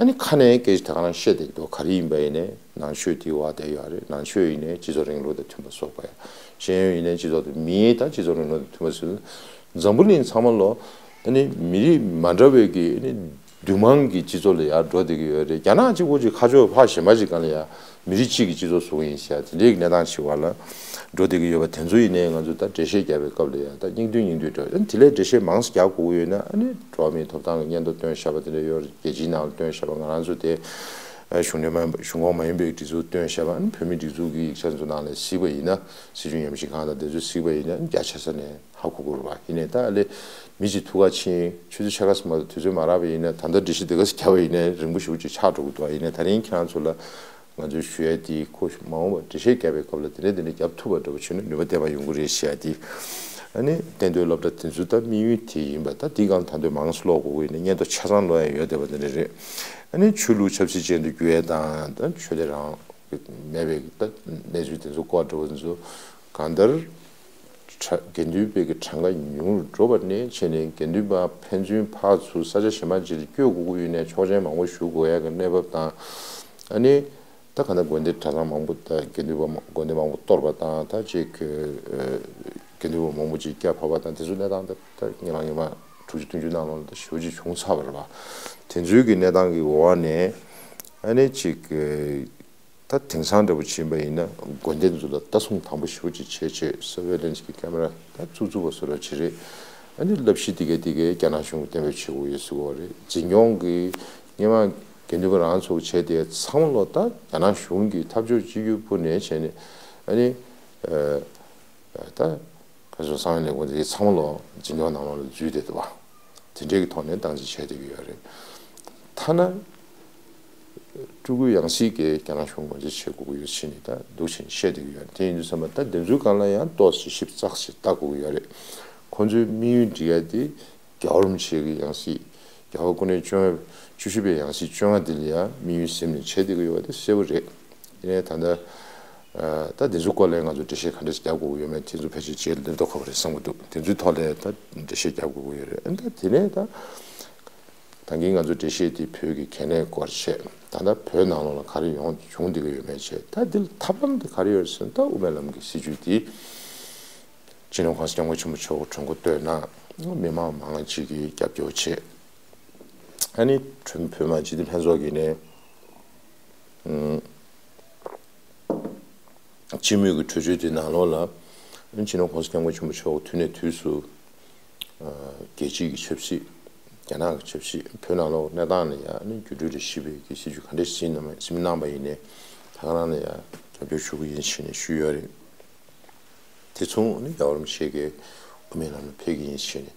ཨ་ནི་ཁ་ནས་སྐད་ཆ་ད་ག་རང་བཤད་བསྡད་འདུག་ག་རེ་ཡིན་པ་ཡིན་ནའི་ནང་ཆོས་དེའི་འོག་བསྡད་ཡོད་རེད། ནང་ཆོས་ཡིན་ནའི་སྤྱི་ཚོགས་རིང་ལུགས་དང་མཐུན་པ་བཟོ་དགོས་ཡ། ཤེས་ཡོན་ཡིན་ནའི་སྤྱི་ཚོགས་དང་མི་ཡིན་ད་སྤྱི་ཚོགས་རིང་ལུགས་དང་མཐུན་པ་བཟོ། འཛམ་བུ་གླིང་ཚང་མ་ལོ་ཨ་ནི་མི་རིགས་མ་འདྲ་བའི་གི་ཨ་ནི་འདུས་མང་གི་སྤྱི་ཚོགས་ལ་ཡར་འགྲོ་བསྡད་ཀྱི་ཡོད་རེད། རྒྱ་ནག་གཅིག་པོ་ཅིག་ཁ་ཕྱོགས་ཕར་གཞན་པ་ཅིག་སྒང་ལ་ཡ་མི་རིགས་གཅིག་གི་སྤྱི་ཚོགས་བཟོ་གི་ཡིན་ཟེར་ཡ་དེ་འདྲའི་གི་གནས་སྟངས་ཤིག་བར་ལ་འགྲོ་བསྡད་ཀྱི་ཡོད་པ་དེ་ཚོ་ཡིན་ནའི་ང་ཚོ་ད་འགྲེལ་བཤད་རྒྱག་པའི་སྐབས་ལ་ཡ་ད་སྙིང་བསྡུས་སྙིང་བསྡུས་འདྲ་བ་དེ་ལས་འགྲེལ་བཤད་མང་ཙམ་རྒྱག་དགོས་ཀྱི་ཡོད་ན་ཨ་ནི་འགྲོ་བ་མིའི་ཐོབ་ཐང་གི་སྙན་ཐོ་བཏོན་བཞག་པ་དེ་འདྲ་ཡོད་རེད། རྒྱལ་སྤྱིའི་ནང་ལ་བཏོན་བཞག་པ། ང་རང་ཚོ་དེ་གཞུང་འབྲེལ་མ་ཡིན་པ་གཞུང་ཁོངས་མ་ཡིན་པའི་སྒྲིག་འཛུགས་བཏོན་བཞག་པ། ཨ་ནི་བོད་མིའི་སྒྲིག་འཛུགས་ཀྱི་ཡིག་ཆ་ཚོ་ནང་ལ་གཟིགས་པ་ཡིན་ན། སྲིད་སྐྱོང་ཉམས་ཞིབ་ཁང་དང་དེ་ཚོ་གཟིགས་པ་ཡིན་ན་རྒྱ་ཆེ་ས་ནས་ཧ་གོ་གི་རེད་བ། ཡིན་ནའི་ད་ཨ་ལས་མི་གཅིག་ཐུག་ག་ཕྱིན་ཆུ་ཚོད་ཕྱེད་ཀ་ཙམ་མ་གཏོགས་དུས་ཚོད་མ་རག་པ་ཡིན་ན། ད་ལྟ་འགྲེལ་བཤད་དེ་ག་ཚོད་བརྒྱབ་པ་ཡིན་ནའི་རིང་པོ་ཞེ་པོ་ཅིག་ཆགས་འགྲོ་གི་འདུག་བ། ཡིན་ནའི་ད་རིང་ཁྱེད་རང་ཚོ་ལ་ང་ཚོས་ཞུ་ཡ་དེ་ཁོ་མ་འོངས་པར་འགྲེལ་བཤད་བརྒྱབ་པའི་སྐབས་ལ་དེ་འདྲ་དེ་འདྲ་བརྒྱབ་ཐུབ་པ་འདྲ་པོ་བྱུང་ན་ནུས་པ་ལྡན་པ་ཡོང་གི་རེད་ཞེས་ཡ་དེ། ཨ་ནི་གཏན་སྡོད་སློབ་གྲྭ་དེ་ཚོ་ད་དམིགས་ཡུལ་དེ་ཡིན་པ། ད་འདི་སྒང་ད་དུང་མང་ཙམ་ཀློག་དགོས་ཀྱི་ཡིན་ན་སྙན་ཐོ་ཆ་ཚང་ཀློག་ཡ་ཡོད་བསྡད་པ་དེ་འདྲ་རེད། ཨ་ནི་ཆོས་ལུགས་ཆབ་སྲིད་ཅན་དུ་བསྒྱུར་ཡ་དང་ད་ཆོས་དད་རང་མེད་པའི་ད་གནས་ཚུལ་དེ་ཚོ་སྐོར་འདྲ་པོ་དེ་ཚོ་གང་ལྟར། དྲ་དགེ་འདུན་པའི་གི་གྲངས་ཀ་ཉུང་རུ་འགྲོ་བ་ནས་བྱས་ནས་དགེ་འདུན་པ་ཕན་ཚུན་ཕར་ཚུར་ས་ཆ་གཞན་པ་ཅིག་ལ་བསྐྱོད་དགོས་ཀྱི་ཡོད་ནས་ཆོག་མཆན་མང་པོ་ཞུ་དགོས་ཡ་གི་གནས་བབ་དང་། ཨ་ནི་ད་ག་ནང་དགོན་སྡེ་གྲྭ་ཚང་མང་པོ་དང་དགེ་འདུན་པ་མང་དགོན་སྡེ་མང་པོ་གཏོར་བ་དང་། ད་ཅིག་གི་ཨ་དགེ་འདུན་པ་མང་པོ་ཅིག་བསྐྱར་ཕབ་པ་དང་དེ་ཚོ་གནས་སྟངས་ད་ད་ཉི་མ་ཉི་མ་དྲུག་ཅུ་བདུན་ཅུ་ནང་ལོགས་ལ་ད་ཞེ་པོ་ཅིག་བྱུང་ཚར་བ་རེད་པ། དེ་ཚོའི་གི་གནས་སྟངས་ཀྱི་འོག་ནས་ཨ་ནི་ཅིག་གི་ད་དེང་སང་འདྲ་པོ་ཕྱིན་པ་ཡིན་ན་དགོན་སྡེ་འདི་ཚོ་ལ་ལྟ་སྲུང་དམ་པོ་ཞེ་པོ་ཅིག་བྱས་བྱས་སར་ཝེ་ལན་སི་གི་ཀེ་མ་ར་ད་བཙུགས་བཙུགས་པ་བཟོ་འདྲ་བྱས་རེད། ཨ་ནི་བསླབ་གཞི་འདི་གའི་འདི་གའི་རྒྱ་ནག་གཞུང་གིས་གཏན་འབེབས་བྱེད་དགོས་ཡོད་ཟེར་གྱི་ཡོད་རེད། འཛིན་སྐྱོང་གི་སྔོན་མ་དགེ་འདུན་པ་རང་ཚོ་བྱས་དེ་ཚང་མ་ལོ་ད་རྒྱ་ནག་གཞུང་གི་འཐབ་ཕྱོགས་གཅིག་གྱུར་པུ་ནས་བྱས་ནས་ཨ་ནི་ཨ། ད་ག་ཚོད་གསང་བའི་ལས་ཁུངས་དེ་ཚང་མ་ལོ་འཛིན་སྐྱོང་ནང་ལོགས་ལ་འཛུལ་བསྡད་འདུག་བ། དེ་འདྲའི་གི་ཐོག་ནས་སྟངས་འཛིན་བྱས་བསྡད་ཀྱི་ཡོད་རེད། ཐ་ན་སྤྲུལ་སྐུའི་ཡང་སྲིད་ཀྱི་རྒྱ་ནག་གཞུང་ངོས་འཛིན་བྱེད་དགོས་ཀྱི་ཡོད་ཕྱིན་ནས་ད་འདུག་ཕྱིན་བཤད་བསྡད་ཀྱི་ཡོད་རེད། དེ་ཡིན་དུས་ཙམ་པ་ད་འདི་ཚོའི་སྒང་ལ་ཡང་ཏོག་ཙམ་ཞིབ་ཚགས་ཤིག་ལྟ་དགོས་ཀྱི་ཡོད་རེད། ཁོང་ཚོའི་དམིགས་ཡུལ་འབྲི་ཡ་དེ་རྒྱལ་བ་རིན་པོ་ཆེ་གི་ཡང་སྲིད་རྒྱལ་བ་སྐུ་ཕྲེང་བཅོ་ལྔ་བཅུ་བཞི་པའི་ཡང་སྲིད་བཅོ་ལྔ་འདི་ལ་ཡང་དམིགས་ཡུལ་ཟིན་ནས་བྱས་བསྡད་ཀྱི་ཡོད་པ་དེ་གསལ་པོ་རེད། ཡིན་ནའི་ད་ལྟ་ད་འདི་ཚོའི་སྐོར་ལ་ང་ཚོ་འགྲེལ་བཤད་ག་འདྲ་ཞིག་རྒྱག་དགོས་ཀྱི་ཡོད་མེད་དེ་ཚོ་ཕལ་ཆེར་རྗེས་ལ་སླེབས་དུས་ཁག་པོ་རེད་བསམ་གྱི་འདུག་དེ་ཚོའི་ཐོག་ལ་ད་འགྲེལ་བཤད་རྒྱག་དགོས་ཀྱི་ཡོད་རེད། ཨ་ད་དེ་ནས་ད་ད་གིན་ང་ཚོ་འགྲེལ་བཤད་དེ་བོད་ཀྱི་གལ་གནད་སྐོར་བྱས། ད་ལྟ་བོད་ནང་ལོགས་ལ་ག་རེ་ཡོང་བྱུང་བསྡད་ཀྱི་ཡོད་མེད་བྱས། ད་འདི་ལ་ཐབས་ལམ་དེ་ག་རེ་ཡོད་རེད་ཟེར་ན། ད་དབུ་མའི་ལམ་གྱི་སྲིད་བྱུས་དེ་སྤྱི་ནོར་༸གོང་ས་༸སྐྱབས་མགོན་ཆེན་པོ་མཆོག་གི་དྲུང་འཁོར་བཏོན་གནང་། མི་མང་མང་ཅིག་གིས་རྒྱབ་སྐྱོར་བྱས། ཨ་ནི་བོད་མི་མང་སྤྱི་འཐུས་ལྷན་ཚོགས་ཀྱི་ནས་ཨུམ་སྤྱི་མོས་ཀྱི་གྲོས་ཆོད་དེ་ནང་ལོགས་ལ་སྤྱི་ནོར་༸གོང་ས་༸སྐྱབས་མགོན་ཆེན་པོ་མཆོག་དུས་ནས་དུས་སུ་ཨ་རྒྱལ་སྤྱིའི་གི་ཆབ་སྲིད། རྒྱ་ནག་གི་ཆབ་སྲིད། བོད་ནང་ལོགས་གནས་སྟངས་ལ་ཡང་ཨ་ནི་འགྱུར་འགྲོས་རེ་ཞིག་པའི་གི་སྲིད་བྱུས་ག་འདྲ་ཟིན་གནང་ཟིན་གནང་པ་ཡིན་ནའི་ད་ག་རང་ལ་ཡང་རྒྱབ་སྐྱོར་ཞུ་གི་ཡིན་ཞེས་ནས་ཞུས་ཡོད་རེད། དེ་མཚུངས་ཨ་ནི་རྒྱལ་བ་རིན་པོ་ཆེ་གིས་དབུ་མའི་ལམ་ལ་ཕེབས་ཀྱི་ཡིན་ཞེས་ནས་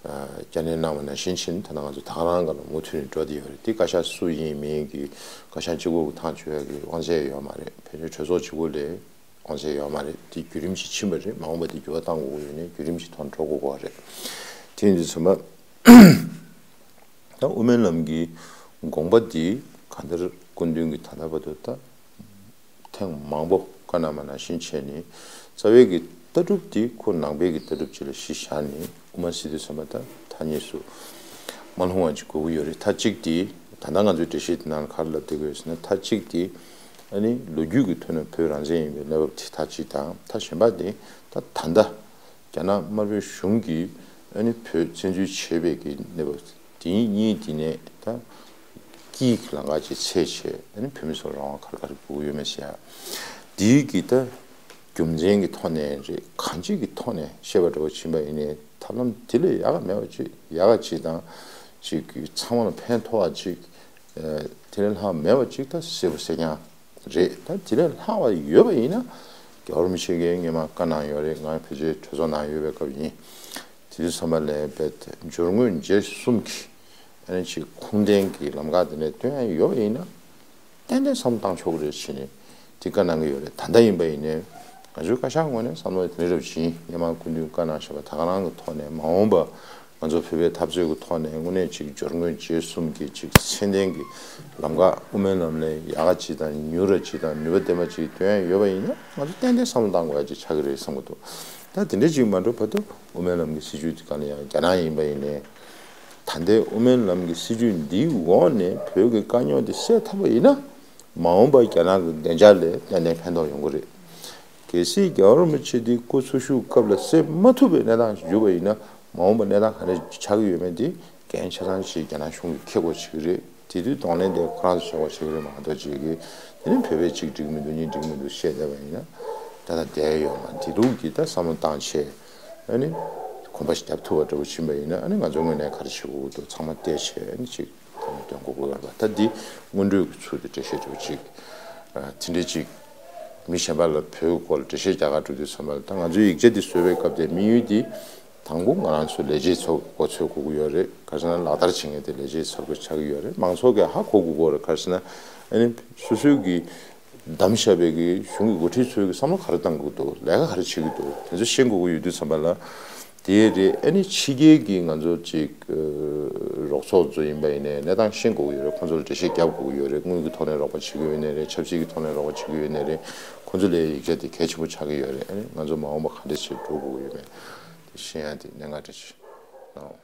ཨ་བསྐྱར་ནན་གནང་བ་ནང་བཞིན་བྱས་ནས་ད་ལྟ་ང་ཚོ་ད་ག་རང་སྒང་ལ་མུ་མཐུད་ནས་འགྲོ་བསྡད་ཡོད་རེད། དེ་བཀའ་ཤག་སུ་ཡིན་མིན་གྱི་བཀའ་ཤག་གཅིག་པོ་གི་ཐག་གཅོད་ཡ་གི་དབང་ཆ་ཡོད་མ་རེད། ཕལ་ཆེར་གྲོས་ཚོགས་གཅིག་པོ་ལས་དབང་ཆ་ཡོད་མ་རེད། དེ་བརྒྱུད་རིམ་ཞིག་ཕྱིན་པ་རེད། མ་འོངས་པ་དེ་འགྱུར་བ་གཏང་དགོས་ཀྱི་ཡོད་ནའི་བརྒྱུད་རིམ་ཞིག་ཐོག་འགྲོ་དགོས་ཀྱི་རེད། དེ་ཡིན་དུས་ཙམ་པ་ད་དབུ་མའི་ལམ་གྱི་དགོངས་པ་འདི་གང་ལྟར་སྐུ་མདུན་གྱིས་ད་ལྟ་བར་དུ་ད་ཐེངས་མང་པོ་བཀའ་གནང་བ་ནང་བཞིན་བྱས་ནས་རྩ་བའི་གི་ལྟ་གྲུབ་འདི་ཁོ་ནང་པའི་གི་ལྟ་གྲུབ་ཅིག་ལ་གཞི་བཞག་ནས་དབུ་མ་སྲིད་དུ་བསམ་པ་ད་ཐ་སྙད་སུ་མ་ལྷུང་བ་ཅིག་དགོས་ཀྱི་ཡོད་རེད། མཐའ་གཅིག་དེ་ད་ལྟ་ང་ཚོའི་འགྲེལ་བཤད་དེ་ནང་ལ་ག་རེ་ལབ་བསྡད་ཀྱི་ཡོད་ཟེར་ན། མཐའ་གཅིག་དེ་ཨ་ནི་ལོ་རྒྱུས་ཀྱི་ཐོག་ནས་བོད་རང་བཙན་ཡིན་པའི་གནས་བབ་དེ་མཐའ་གཅིག་དང་། མཐའ་གཞན་པ་དེ་ད་ད་ལྟ་རྒྱ་ནག་དམར་པོའི་གཞུང་གིས་ཨ་ནི་བོད་བཙན་འཛུལ་བྱས་པའི་གི་གནས་བབ་དེ་གཉིས་དེ་ནས་ད་དཀྱིལ་གྱི་ལམ་ཁ་ཅིག་ཚད་བྱས། ཨ་ནི་བོད་མི་ཚོར་རང་དབང་ག་རེ་ག་རེ་དགོས་ཀྱི་ཡོད་མེད་ཟེར་ཡ་དེའི་གི་ད་ རྒྱུ་མཚན་གྱི་ཐོག་ནས་རེད། གང་ཅིའི་ཐོག་ནས་བཤད་པ་འདྲ་བོ་ཕྱིན་པ་ཡིན་ནའི་ཐབས་ལམ་དེ་ལས་ཡག་ག་མེད་པ་ཅིག་ཡག་ག་ཅིག་དང་ཅིག་ཚང་མ་ལ་ཕན་ཐོགས་པ་ཅིག་དེ་ལས་ལྷག་མེད་པ་ཅིག་ད་གསལ་པོ་གསལ་རྐྱང་རེད། ད་དེ་ལས་ལྷག་པ་ཡོད་པ་ཡིན་ན་རྒྱལ་བ་རིན་པོ་ཆེ་གིས་སྔོན་མ་བཀའ་གནང་ཡོད་རེད། ང་བོད་རྒྱའི་གྲོས་ཚོགས་ནང་ཡོད་པའི་སྐབས་ཡིན། དེ་དུས་ཙམ་པ་ལ་བོད་སྦྱོར་དངོས་རྗེས་གསུམ་གྱི་ཨ་ནི་ཅིག་ཁུངས་ལྡན་གྱི་ལམ་ཁ་དེ་ནས་སྟོན་ཡ་ཡོད་པ་ཡིན་ན། ཏན་ཏན་བསམ་བློ་བཏང་ཆོག་གི་རེད་ཟེར་ནས་དེ་བཀའ་གནང་གི་ཡོད་རེད། ད་ལྟ་ཡིན་པ་ཡིན་ནའི་ང་ཚོའི་བཀའ་ཤག་ངོས་ནས་བསམ་བློ་དེ་འདྲ་བྱིན། སྔོན་མ་སྐུ་མདུན་བཀའ་གནང་བཞག་པ་ད་ག་རང་གི་ཐོག་ནས་མ་འོངས་པ་ང་ཚོ་བོད་པའི་འཐབ་རྩོད་ཀྱི་ཐོག་ནས་དངོས་གནས་ཅིག་སྦྱོར་དངོས་རྗེས་གསུམ་གྱི་ཅིག་ཚད་ལྡན་གྱི་ལམ་ཁ་དབུ་མའི་ལམ་ལས་ཡག་ག་ཅིག་དང་མྱུར་བ་ཅིག་དང་ནུས་པ་ལྡན་པ་ཅིག་སྟོན་ཡ་ཡོད་པ་ཡིན་ན་ང་ཚོ་ཏན་ཏན་བསམ་བློ་བཏང་དགོས་ཡ་ཅིག་ཆགས་ཀྱི་རེད་བསམ་གྱི་འདུག་ད་དེ་འདྲ་ཅིག་མ་འགྲོ་བར་དུ་དབུ་མའི་ལམ་གྱི་སྲིད་བྱུས་དེ་ག་ལ་ཡང་རྒྱ་ནག་ཡིན་པ་ཡིན་ནའི། ད་ལྟའི་དབུ་མའི་ལམ་གྱི་སྲིད་བྱུས་འདིའི་འོག་ནས་བོད་ཀྱི་དཀའ་རྙོག་འདི་སེལ་ཐུབ་པ་ཡིན་ན། མ་འོངས་པར་རྒྱ་ནག་གི་བདེ་འཇགས་ལ་ཏན་ཏན་ཕན་ཐོགས་ཡོང་གི་རེད། གལ་སྲིད་རྒྱལ་བ་རིན་པོ་ཆེ་འདི་སྐུ་འཚོ་བཞུགས་སྐབས་ལ་སེལ་མ་ཐུབ་པའི་གནས་སྟངས་ཤིག་གྱུར་པ་ཡིན་ན། མ་འོངས་པར་གནས་སྟངས་ག་འདྲ་ཆགས་ཀྱི་ཡོད་མེད་འདི་འགན་ཆ་ཚང་ཞིག་རྒྱ་ནག་གཞུང་གིས་འཁྱེར་དགོས་བྱེད་ཀྱི་རེད། དེ་དུས་གདོང་ལེན་དེ་ཁོ་རང་ཚོ་བྱེད་དགོས་བྱེད་ཀྱི་རེད་མ་གཏོགས་ཅིག་གིས་དེ་ནི་བོད་པས་གཅིག་འགྲིག་གི་མི་འདུག་གཉིས་འགྲིག་གི་མི་འདུག་བཤད་བསྡད་པ་ཡིན་ན་ད་ལྟ་བསྡད་ཡོད་མ་རེད། དེ་ལུགས་ཀྱི་ད་བསམ་བློ་བཏང་བྱས། ཨ་ནི་གོམ་པ་ཞིག་བརྒྱབ་ཐུབ་པ་འདྲ་པོ་ཕྱིན་པ་ཡིན་ན། ཨ་ནི་ང་ཚོའི་ངོས་ནས་ག་རེ་བྱེད་དགོས་འདུག་ཚང་མ་བལྟས་བྱས་ཨ་ནི་ཅིག་ཐོག་མ་སྟོན་དགོས་ཀྱི་ཡོད་པ། ད་འདི་སྔོན་འགྲོའི་ཚུལ་དུ་འགྲེལ་བཤད་འདྲ་པོ་ཅིག་ཨ་དེ་འདྲ་ཅིག་མི་གཞན་པ་ལ་བོད་སྐོར་ལ་འགྲེལ་བཤད་རྒྱག་ག་འགྲོ་དུས་ཙམ་པ་ལ། ད་ང་ཚོའི་ཡིག་ཆ་འདི་བཟོ་བའི་སྐབས་དེ་དམིགས་ཡུལ་འདི་དང་པོ་ང་རང་ཚོ་ལས་བྱེད་ཚོ་མགོ་ཚོས་དགོས་ཀྱི་ཡོད་རེད། ག་རེ་ཟེར་ན་ལག་བསྟར་བྱེད་མཁན་དེ་ལས་བྱེད་ཚོ་གི་ཆགས་ཀྱི་ཡོད་རེད། མང་ཚོགས་ཀྱིས་ཧ་གོ་དགོས་ཀྱི་ཡོད་རེད། ག་རེ་ཟེར་ན་ཨ་ནི་སོ་སོའི་གི་བདམས་བཞག་པའི་གི་གཞུང་གི་འགོ་ཁྲིད་ཚོས་ཀྱི་བསམ་བློ་ག་རེ་བཏང་དགོས་འདུག་ལས་ཀ་ག་རེ་བྱེད་ཀྱི་འདུག་དེ་ཚོ་ཤེས་དགོས་ཀྱི་ཡོད་དུས་ཙམ་པ་ལ། དེ་རེད། ཨ་ནི་ཕྱི་རྒྱལ་གྱི་ང་ཚོ་ཅིག་ཨ་རོགས་ཚོགས་ཚོ་ཡིན་པ་ཡིན་ནའི་གནས་སྟངས་ཤེས་དགོས་ཀྱི་ཡོད་རེད། ཁོང་ཚོ་ལ་འགྲེལ་བཤད་རྒྱབ་དགོས་ཀྱི་ཡོད་རེད། དངུལ་གྱི་ཐོག་ནས་རོགས་པ་བྱེད་ཀྱི་ཡོད་ནའི་རེད། ཆབ་སྲིད་ཀྱི་ཐོག་ནས་རོགས་པ་བྱེད་ཀྱི་ཡོད་ནའི་རེད། ཁོང་ཚོ་ལ་ཡིག་ཆ་དེ་གལ་ཆེན་པོ་ཆགས་ཀྱི་ཡོད་རེད། ཨ་ནི་ང་ཚོ་མ་འོངས་པ་ག་འདྲ་བྱེད་འགྲོ་དགོས་ཀྱི་ཡོད་མེད་དེ་ཤེས་ཡ་དེ་གནད་འགག་འདྲ་ཅིག་གནང་རོགས།